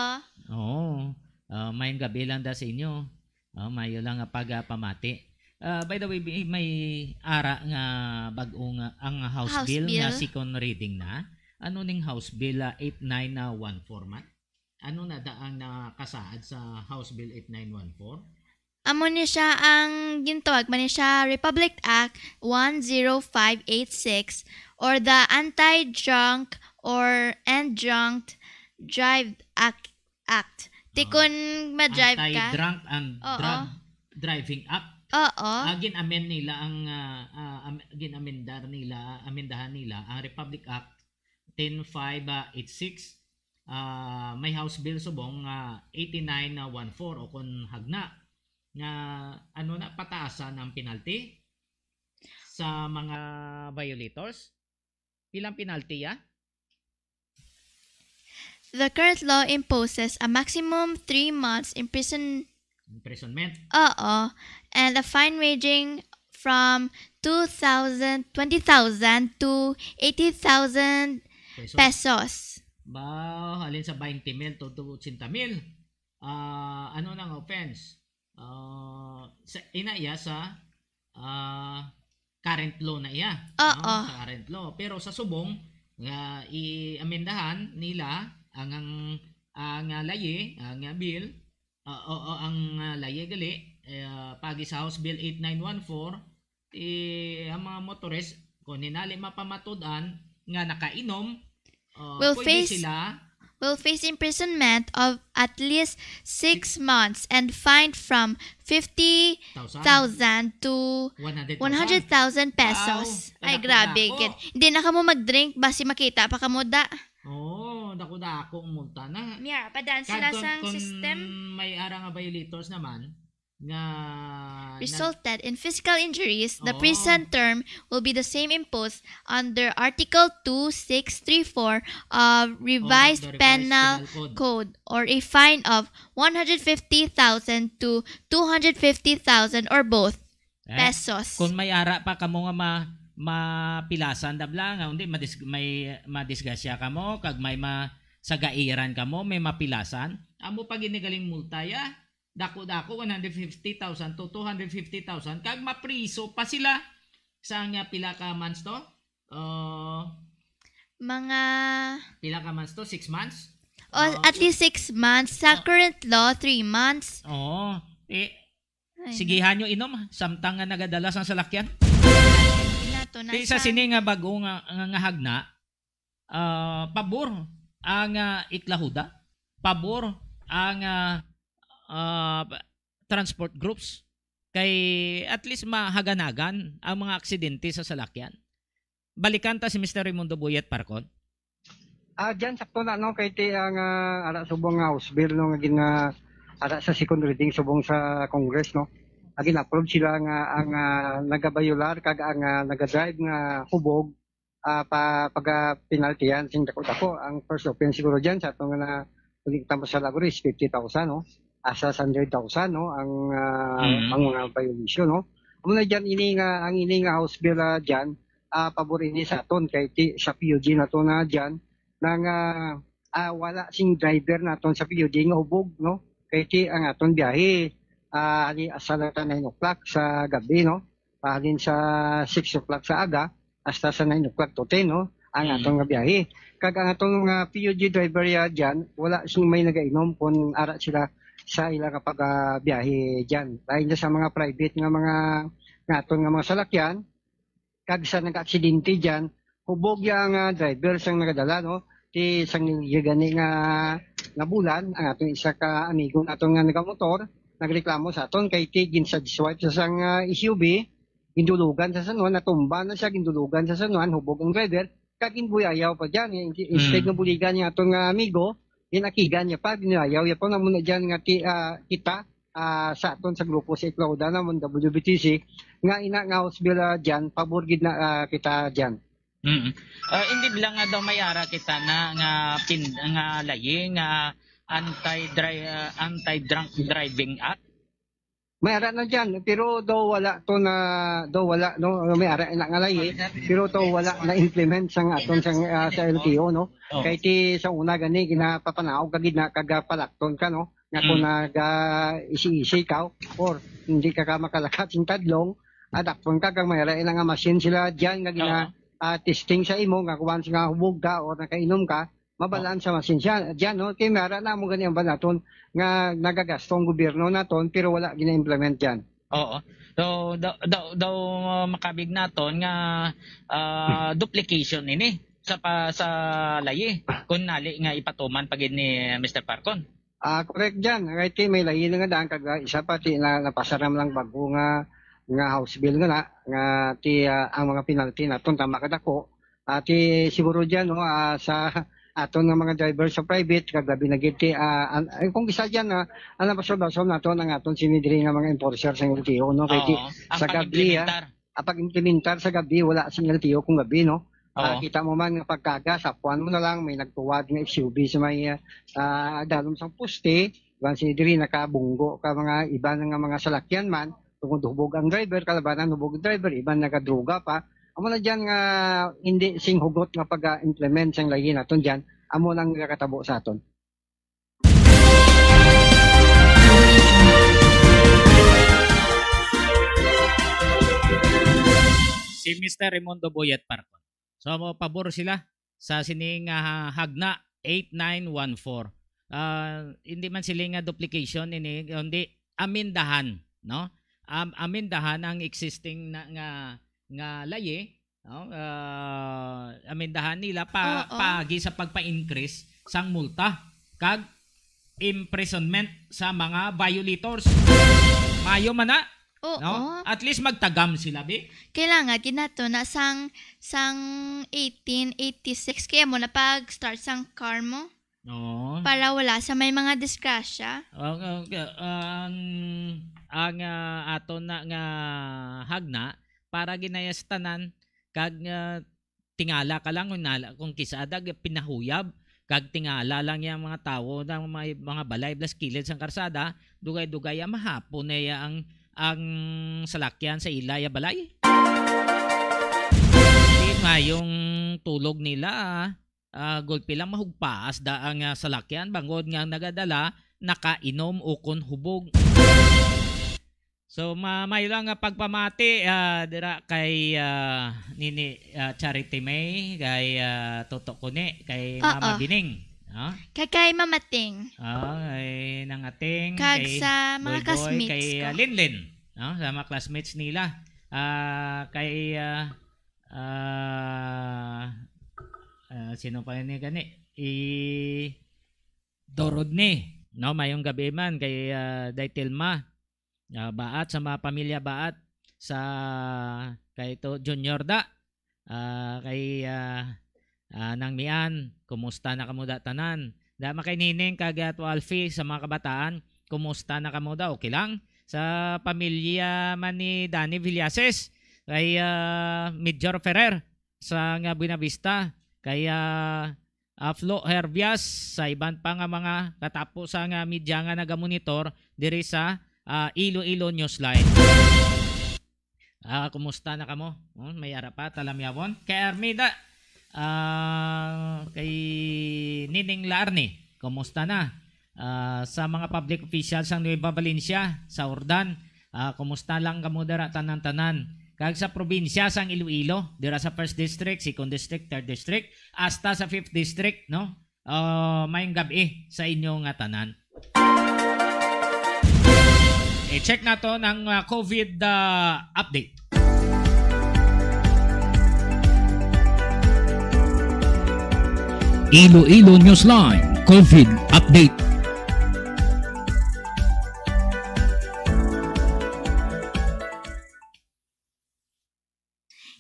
Oo. Ah, mayong gabi lang da sa inyo. Ah, mayo lang nga pagpamati. Ah, by the way, bi-, may ara nga bag-o nga ang House House Bill nga bill. second reading na. Ano ning House Bill, ah, eight nine one four man? Ano na da ang nakasaad sa House Bill eight nine one four? Amo ni siya ang gintawag man ni siya Republic Act one zero five eight six or the Anti-Drunk or and Drunk Drive Act. Act. Ti Ah, kun ma-drive ka. Anti-Drunk and Oo. Drug Driving Act. Oo. Ah, gin-amend nila ang, ah, ah, am-, gin-amendar nila, amendahan nila ang Republic Act ten five eight six. Ah, may House Bill subong nga eighty-nine one four o kon hagna nga ano na, pataasan ang penalty sa mga violators. Pilang penalty ya? The current law imposes a maximum three months imprison Imprisonment. Oo. And a fine ranging from two thousand, twenty thousand to eighty thousand Pesos. pesos. Ba, halin sa twenty mil to, to eighty mil. Ah, ano nang offense? Ah, sa, ina iya sa ah, current law na iya, Oo. no? Sa current law. Pero sa subong nga i-amendahan nila ang, ang, ang, ah, layi, ang, ah, bill, ah, o, o, ang, ah, layi gali, eh, ah, pagi sa House Bill eight nine one four, eh, ang mga motorist, kung hinali mapamatud-an nga nakainom, ah, Will pwede face sila will face imprisonment of at least six months and fined from fifty thousand to one hundred thousand. One hundred thousand pesos. Wow, Ay, kadako-dako. grabe gid. Hindi na kamo mag-drink, basi makita pa kamo da. Oo, dako-dako ang multa na. Yeah, padaan sila Kadto sang kun system. may ara nga violators naman, nga nag- Resulted in physical injuries, the Oo. prison term will be the same imposed under Article two six three four of Revised the Revised Penal Penal Code. Code, or a fine of one hundred fifty thousand to two hundred fifty thousand or both Eh, pesos. Kung may ara pa kamo nga ma-, mapilasan, dabla nga, hindi, madis-, may madisgrasya kamo, kag may ma-, sagairan kamo, may mapilasan. Amo pa gid ni galing multa, ya. Dako-dako, one hundred fifty thousand to two hundred fifty thousand, kag mapriso pa sila sa nga pila ka months to? Uh, Mga pila ka months to? Six months? O, Uh, at least six months. Sa uh, current law, three months. Oo. Eh, Ay, sigihan nyo inom, samtang nga nagadala sang salakyan. Hindi na to, Di sa nasa sini nga bago nga, nga, nga hagna, ah, pabor ang, ah, iklahuda, pabor ang, ah, ah, transport groups, kay at least mahaganagan ang mga aksidente sa salakyan. Balikan ta si Mister Raimundo Buyet Parcon. Ah, dyan, sakto na, no, kay ti ang, ah, ara subong nga House Bill, no, nga gin-, ah, ara sa second reading subong sa Congress, no, nga gin-approve sila nga ang, ah, nagabayular kag ang, ah, nagadrive nga hubog, ah, pa-, paga-penaltihan sing dako-dako. Ang first offense siguro dyan sa ato nga na, kung di kita masala, is fifty thousand, no, asa sa hundred thousand, no, ang, ah, Mm. ang mga violation, no. Amo na dyan, ini nga, ang ini nga House Bill, ah, dyan, ah, pabor ini sa aton kay ti-, sa P U G nato na dyan, na nga, ah, wala sing driver naton sa P U G nga hubog, no? Kay ti ang aton biyahe, ah, ali, asa lang ta nine o'clock sa gabi, no? Pahalin sa six o'clock sa aga hasta sa nine o'clock to ten, no? Ang Mm. aton nga biyahe. Kag ang aton nga P U G driver ya dyan, wala sing may nagainom kung ara sila sa ila nga pagbiyahe dyan. Lain na sa mga private nga mga, nga aton nga mga salakyan, kag sa nag-aksidente dyan, hubog ya ang, ah, driver sang nagadala, no? Ti sang gani nga, nga bulan, ang aton isa ka amigo naton nga nagamotor, nagreklamo sa aton kay ti gin-sideswipe sa sang, ah, S U V, gindulugan sa San Juan, natumba na siya, gindulugan sa San Juan, hubog ang driver, kag ginbuyayaw pa dyan. In-, instead Mm. nga buligan niya aton nga amigo, ginakigan niya pa, ginbuyayaw niya pa, amo na dyan nga ti-, ah, kita, ah, sa aton sa grupo sa Iklauda namon, W B T C, nga ina nga House Bill, ah, dyan, pabor gid na, ah, kita dyan. Mm. Ah, hindi lang nga daw may ara kita na nga pin-, nga layi nga anti-dri-, ah, Anti-Drunk Driving Act. May ara na dyan, pero daw wala to na, daw wala, no, may ara na nga layi, pero daw wala na implement sa aton sa, ah, sa L T O, no. Oh. Kay ti sa una gani, ginapapanaog ka gid na kag, ah, palakton ka, no. Nga kung Mm. naga-isi-isi ka or hindi ka, ka makalakat sing tadlong, adakpon ka kag may ara na nga machine sila dyan nga gina-, Oo. ah, testing sa imo nga kuwan nga hubog ka or nakainom ka, mabalaan sa machine siya dyan, no? Kay may ara na mo gani ang banaton nga nagagasto ang gobyerno naton pero wala gina-implement dyan. Oo. So, daw, daw, daw, uh, makabig naton nga, ah, duplication ini sa pa, sa layi kung nali nga ipatuman pa gid ni Mister Parcon. Ah, correct dyan. Right, kay may layi na nga daan, kag, ah, isa pa, ti, na, napasar naman lang bago nga, nga House Bill nga na, nga ti, ah, ang mga penalty naton, tama kadako. Ah, ti, siguro dyan, no, ah, sa aton nga mga driver sa private, kag labi na gid ti, ah, an-, ay, kung isa dyan, ah, ang napasol-basol naton ang aton sini diri nga mga enforcer sa L T O, no? Kay ti, Oo, ang sa gabi, ah, pag-implementar. Ang pag-implementar sa gabi, wala sing L T O kung gabi, no? Ah, Oo. kita mo man nga pagkaga, sapuan mo na lang, may nagtuwad nga S U V sa may, ah, sa dalom sang poste, iban si diri nakabunggo ka mga iban nga mga salakyan man, tungod hubog ang driver, kalabanan hubog ang driver, iban nagadruga pa. Amo na dyan nga hindi sing hugot nga pag-implement sang layi naton dyan, amo lang nakatabo sa aton. Si Mister Raimundo Boyet Parcon. So, pabor sila sa sining, ah, hagna eight nine one four. Ah, hindi man sila nga duplication ini, kundi amendahan, no? Am-, amendahan ang existing na nga, nga layi, no? Ah, amendahan nila pa, Oo. paagi sa pagpa-increase sang multa kag imprisonment sa mga violators. Mayo man na, Oo. no? At least magtagam sila, bi. Kailangan gid nato na sang, sang eighteen eighty-six kaya mo na pag-start sang car mo Oo. para wala sa may mga disgrasya. Ang, ang, ang, ang, ah, ato na nga hagna para ginayas tanan kag, ah, tingala ka lang kung nala-, kung kisa ada pinahuyab kag tingala lang yang mga tawo na may mga balay blas kilid sang karsada, dugay-dugay ya mahapon na ya ang, ang salakyan sa ila ya balay. Di mayong tulog nila, ah. Ah, gulpi lang mahugpaas da ang, ah, salakyan bangod nga ang nagadala nakainom o kon hubog. So, ma-, may lang nga pagpamati, ah, dira kay, ah, Nini, ah, Charity May, kay, ah, Toto Kuni, kay Mama Oo. Bining, no? Kay, kay Mama Ting. Ah, kay Nang Ating, Kag kay sa mga Boy Boy, classmates kay, ko. ah, Linlin, no? Sa mga classmates nila. Ah, kay, ah, ah, ah, sino pa ni gani? I Dorodne, no? Mayong gabi man kay, ah, Day Tilma. Ah, Baat, sa mga pamilya Baat, sa kay to Junior da, ah, kay, ah, ah, Nang Mian, kumusta na kamo da tanan? Da makay Nining kag, ah, to Alfie, sa mga kabataan, kumusta na kamo da? Okay lang? Sa pamilya man ni Danny Villases, kay, ah, Major Ferrer, sa nga Buenavista, kay, ah, ah, Flo Herbias, sa iban pa nga mga katapo sa nga media nga nagamonitor diri sa, ah, Iloilo Newsline. Ah, kumusta na kamo? Oh, may ara pa, talamyawon. Kay Armida, ah, kay Nining Laarne, kumusta na? Ah, sa mga public officials sang Nueva Valencia, sa Urdan, ah, kumusta lang kamo dira tanan-tanan? Kag sa probinsya sang Iloilo, dira sa First District, Second District, Third District, hasta sa Fifth District, no? Ah, mayong gab-i sa inyo nga tanan. I-check nato ang, ah, COVID, ah, update. Iloilo Newsline COVID Update.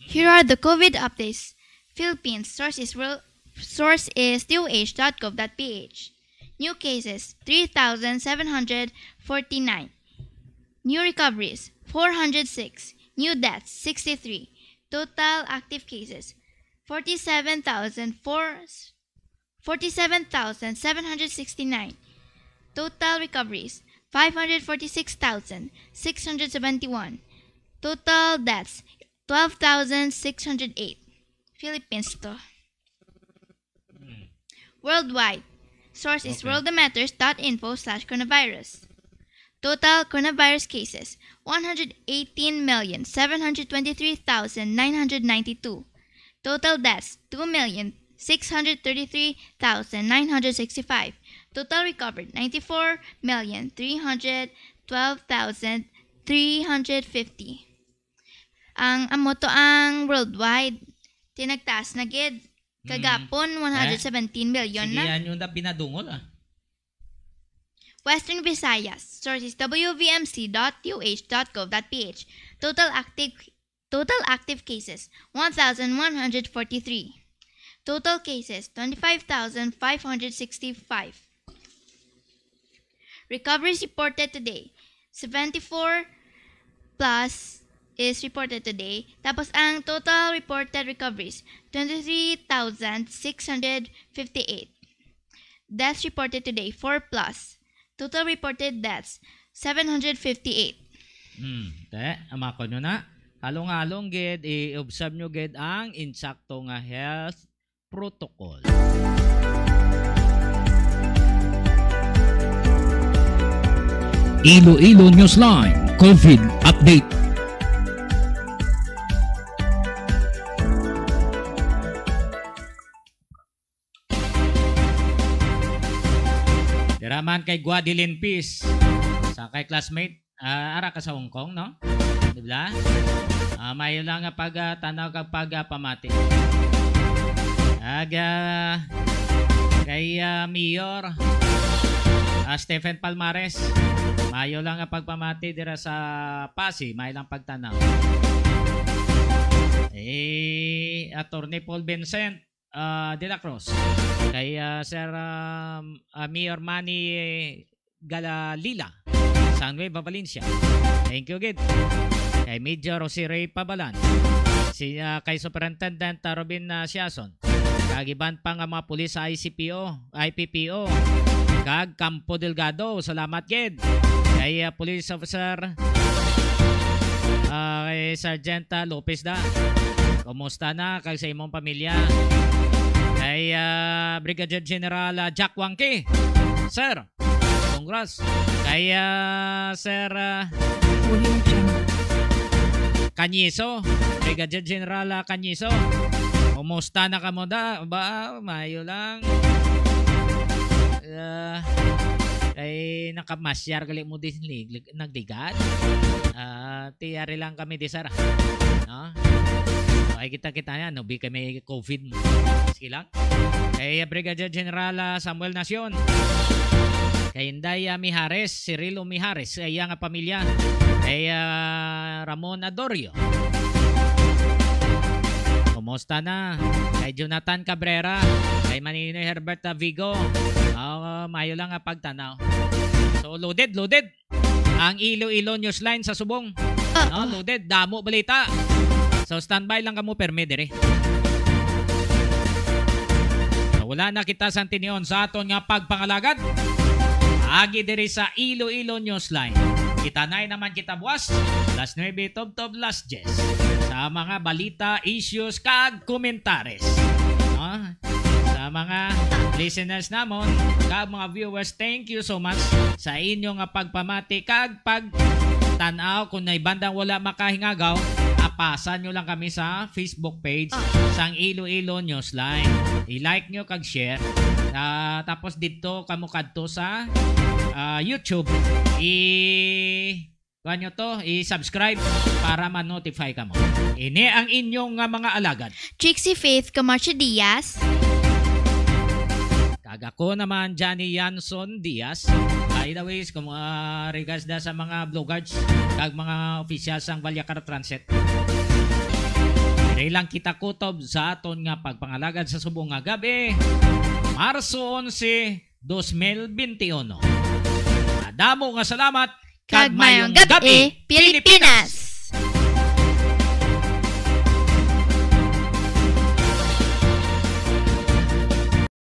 Here are the COVID updates. Philippines, source is world, source is D O H dot gov dot P H. New cases, three thousand seven hundred forty-nine. New recoveries, four hundred six. New deaths, sixty-three. Total active cases, forty-seven thousand four, forty-seven thousand seven hundred sixty-nine. Total recoveries, five hundred forty-six thousand six hundred seventy-one. Total deaths, twelve thousand six hundred eight. Philippines to. Hmm. Worldwide. Source is Okay. worldometers dot info slash coronavirus. Total coronavirus cases, one hundred eighteen million seven hundred twenty-three thousand nine hundred ninety-two. Total deaths, two million six hundred thirty-three thousand nine hundred sixty-five. Total recovered, ninety-four million three hundred twelve thousand three hundred fifty. Ang amo to ang worldwide. Tinagtaas na gid. Mm. Kagapon, Eh? one hundred seventeen million Sige, na. yan yung da-, pinadungol, ah. Western Visayas. Sources, W V M C dot U H dot gov dot P H. Total active, total active cases, one thousand one hundred forty-three. Total cases, twenty-five thousand five hundred sixty-five. Recoveries reported today, seventy-four plus is reported today. Tapos ang total reported recoveries, twenty-three thousand six hundred fifty-eight. Deaths reported today, four plus. Total reported deaths, seven hundred fifty-eight. Hmm, te, amakon nyo na. Halong-halong gid, i-observe nyo gid ang insakto nga health protocol. Iloilo Newsline COVID Update. Taman kay Guadeline Peace, sa kay classmate, ah, ara ka sa Hong Kong, no? Di ba? Ah, maayo lang nga pag, ah, tanaw kag pag, ah, pamati. Ag, ah, kay, ah, Mayor, ah, Stephen Palmares, maayo lang nga pagpamati dira sa Pasi, maayo lang pagtanaw. Eh, Attorney Paul Vincent, ah, de la Cruz, kay, ah, Sir, um, ah, Mayor Manny Galalila, sa Nueva Valencia. Thank you, gid. Kay Major Jose Ray Pabalan, si, ah, kay Superintendent, ah, Robin, ah, Siason, kag iban pa nga mga pulis sa I C P O, I P P O, kag Campo Delgado. Salamat, gid. Kay, ah, Police Officer, ah, kay Sergeant, ah, Lopez da. Kumusta na kag sa imong pamilya? Kay, ah, Brigadier General, ah, Jack Wangki. Sir, congrats. Kay, ah, Sir, ah, Audio Jungle. Canyiso, Brigadier General, ah, Canyiso. Kumusta na kamo da? Ba, maayo lang. Ah, kay nakamasyar gali mo din lig-, nagligad. Ah, tiyari lang kami di sara. No? Ay, kita-kita yan. No, bi kami COVID. Sige lang. Kay Brigadier General, ah, Samuel Nacion. Kay Inday, ah, Mijares, Cirilo Mijares, sa iya nga pamilya. Kay, ah, Ramon Adorio. Kumusta na? Kay Jonathan Cabrera, kay Maninoy Herbert, ah, Vigo. Ah, maayo lang nga pagtanaw. So, loaded, loaded ang Iloilo Newsline sa subong. Oo. No, loaded, damo balita. So, standby lang kamo, permi dire. So, wala na kita sa tinion sa aton nga pagpangalagad. Agi diri sa Iloilo Newsline. Kita na naman kita buwas, alas nuebe, tubtob alas diyes, sa mga balita, issues, kag komentaris. No? Sa mga listeners namon, kag mga viewers, thank you so much sa inyo nga pagpamati kag pagtan-aw. Kung may bandang wala makahingagaw, apasa nyo lang kami sa Facebook page sang Iloilo Newsline. I-like nyo kag share. Ah, tapos didto kamo kadto sa, ah, YouTube. I- kuha nyo to, i-subscribe para ma-notify kamo. Ini ang inyong nga mga alagad. Trixie Faith Camacho Diaz. Kag ako naman, Johnny Yanson Diaz. By the way, kung, ah, regards da sa mga bloggers kag mga official sang Vallecar Transit. Diri lang kita kutob sa aton nga pagpangalagad sa subong nga gab-i, Marso onse, dos mil bente uno. Madamo nga salamat, kag mayong gab-i, Pilipinas!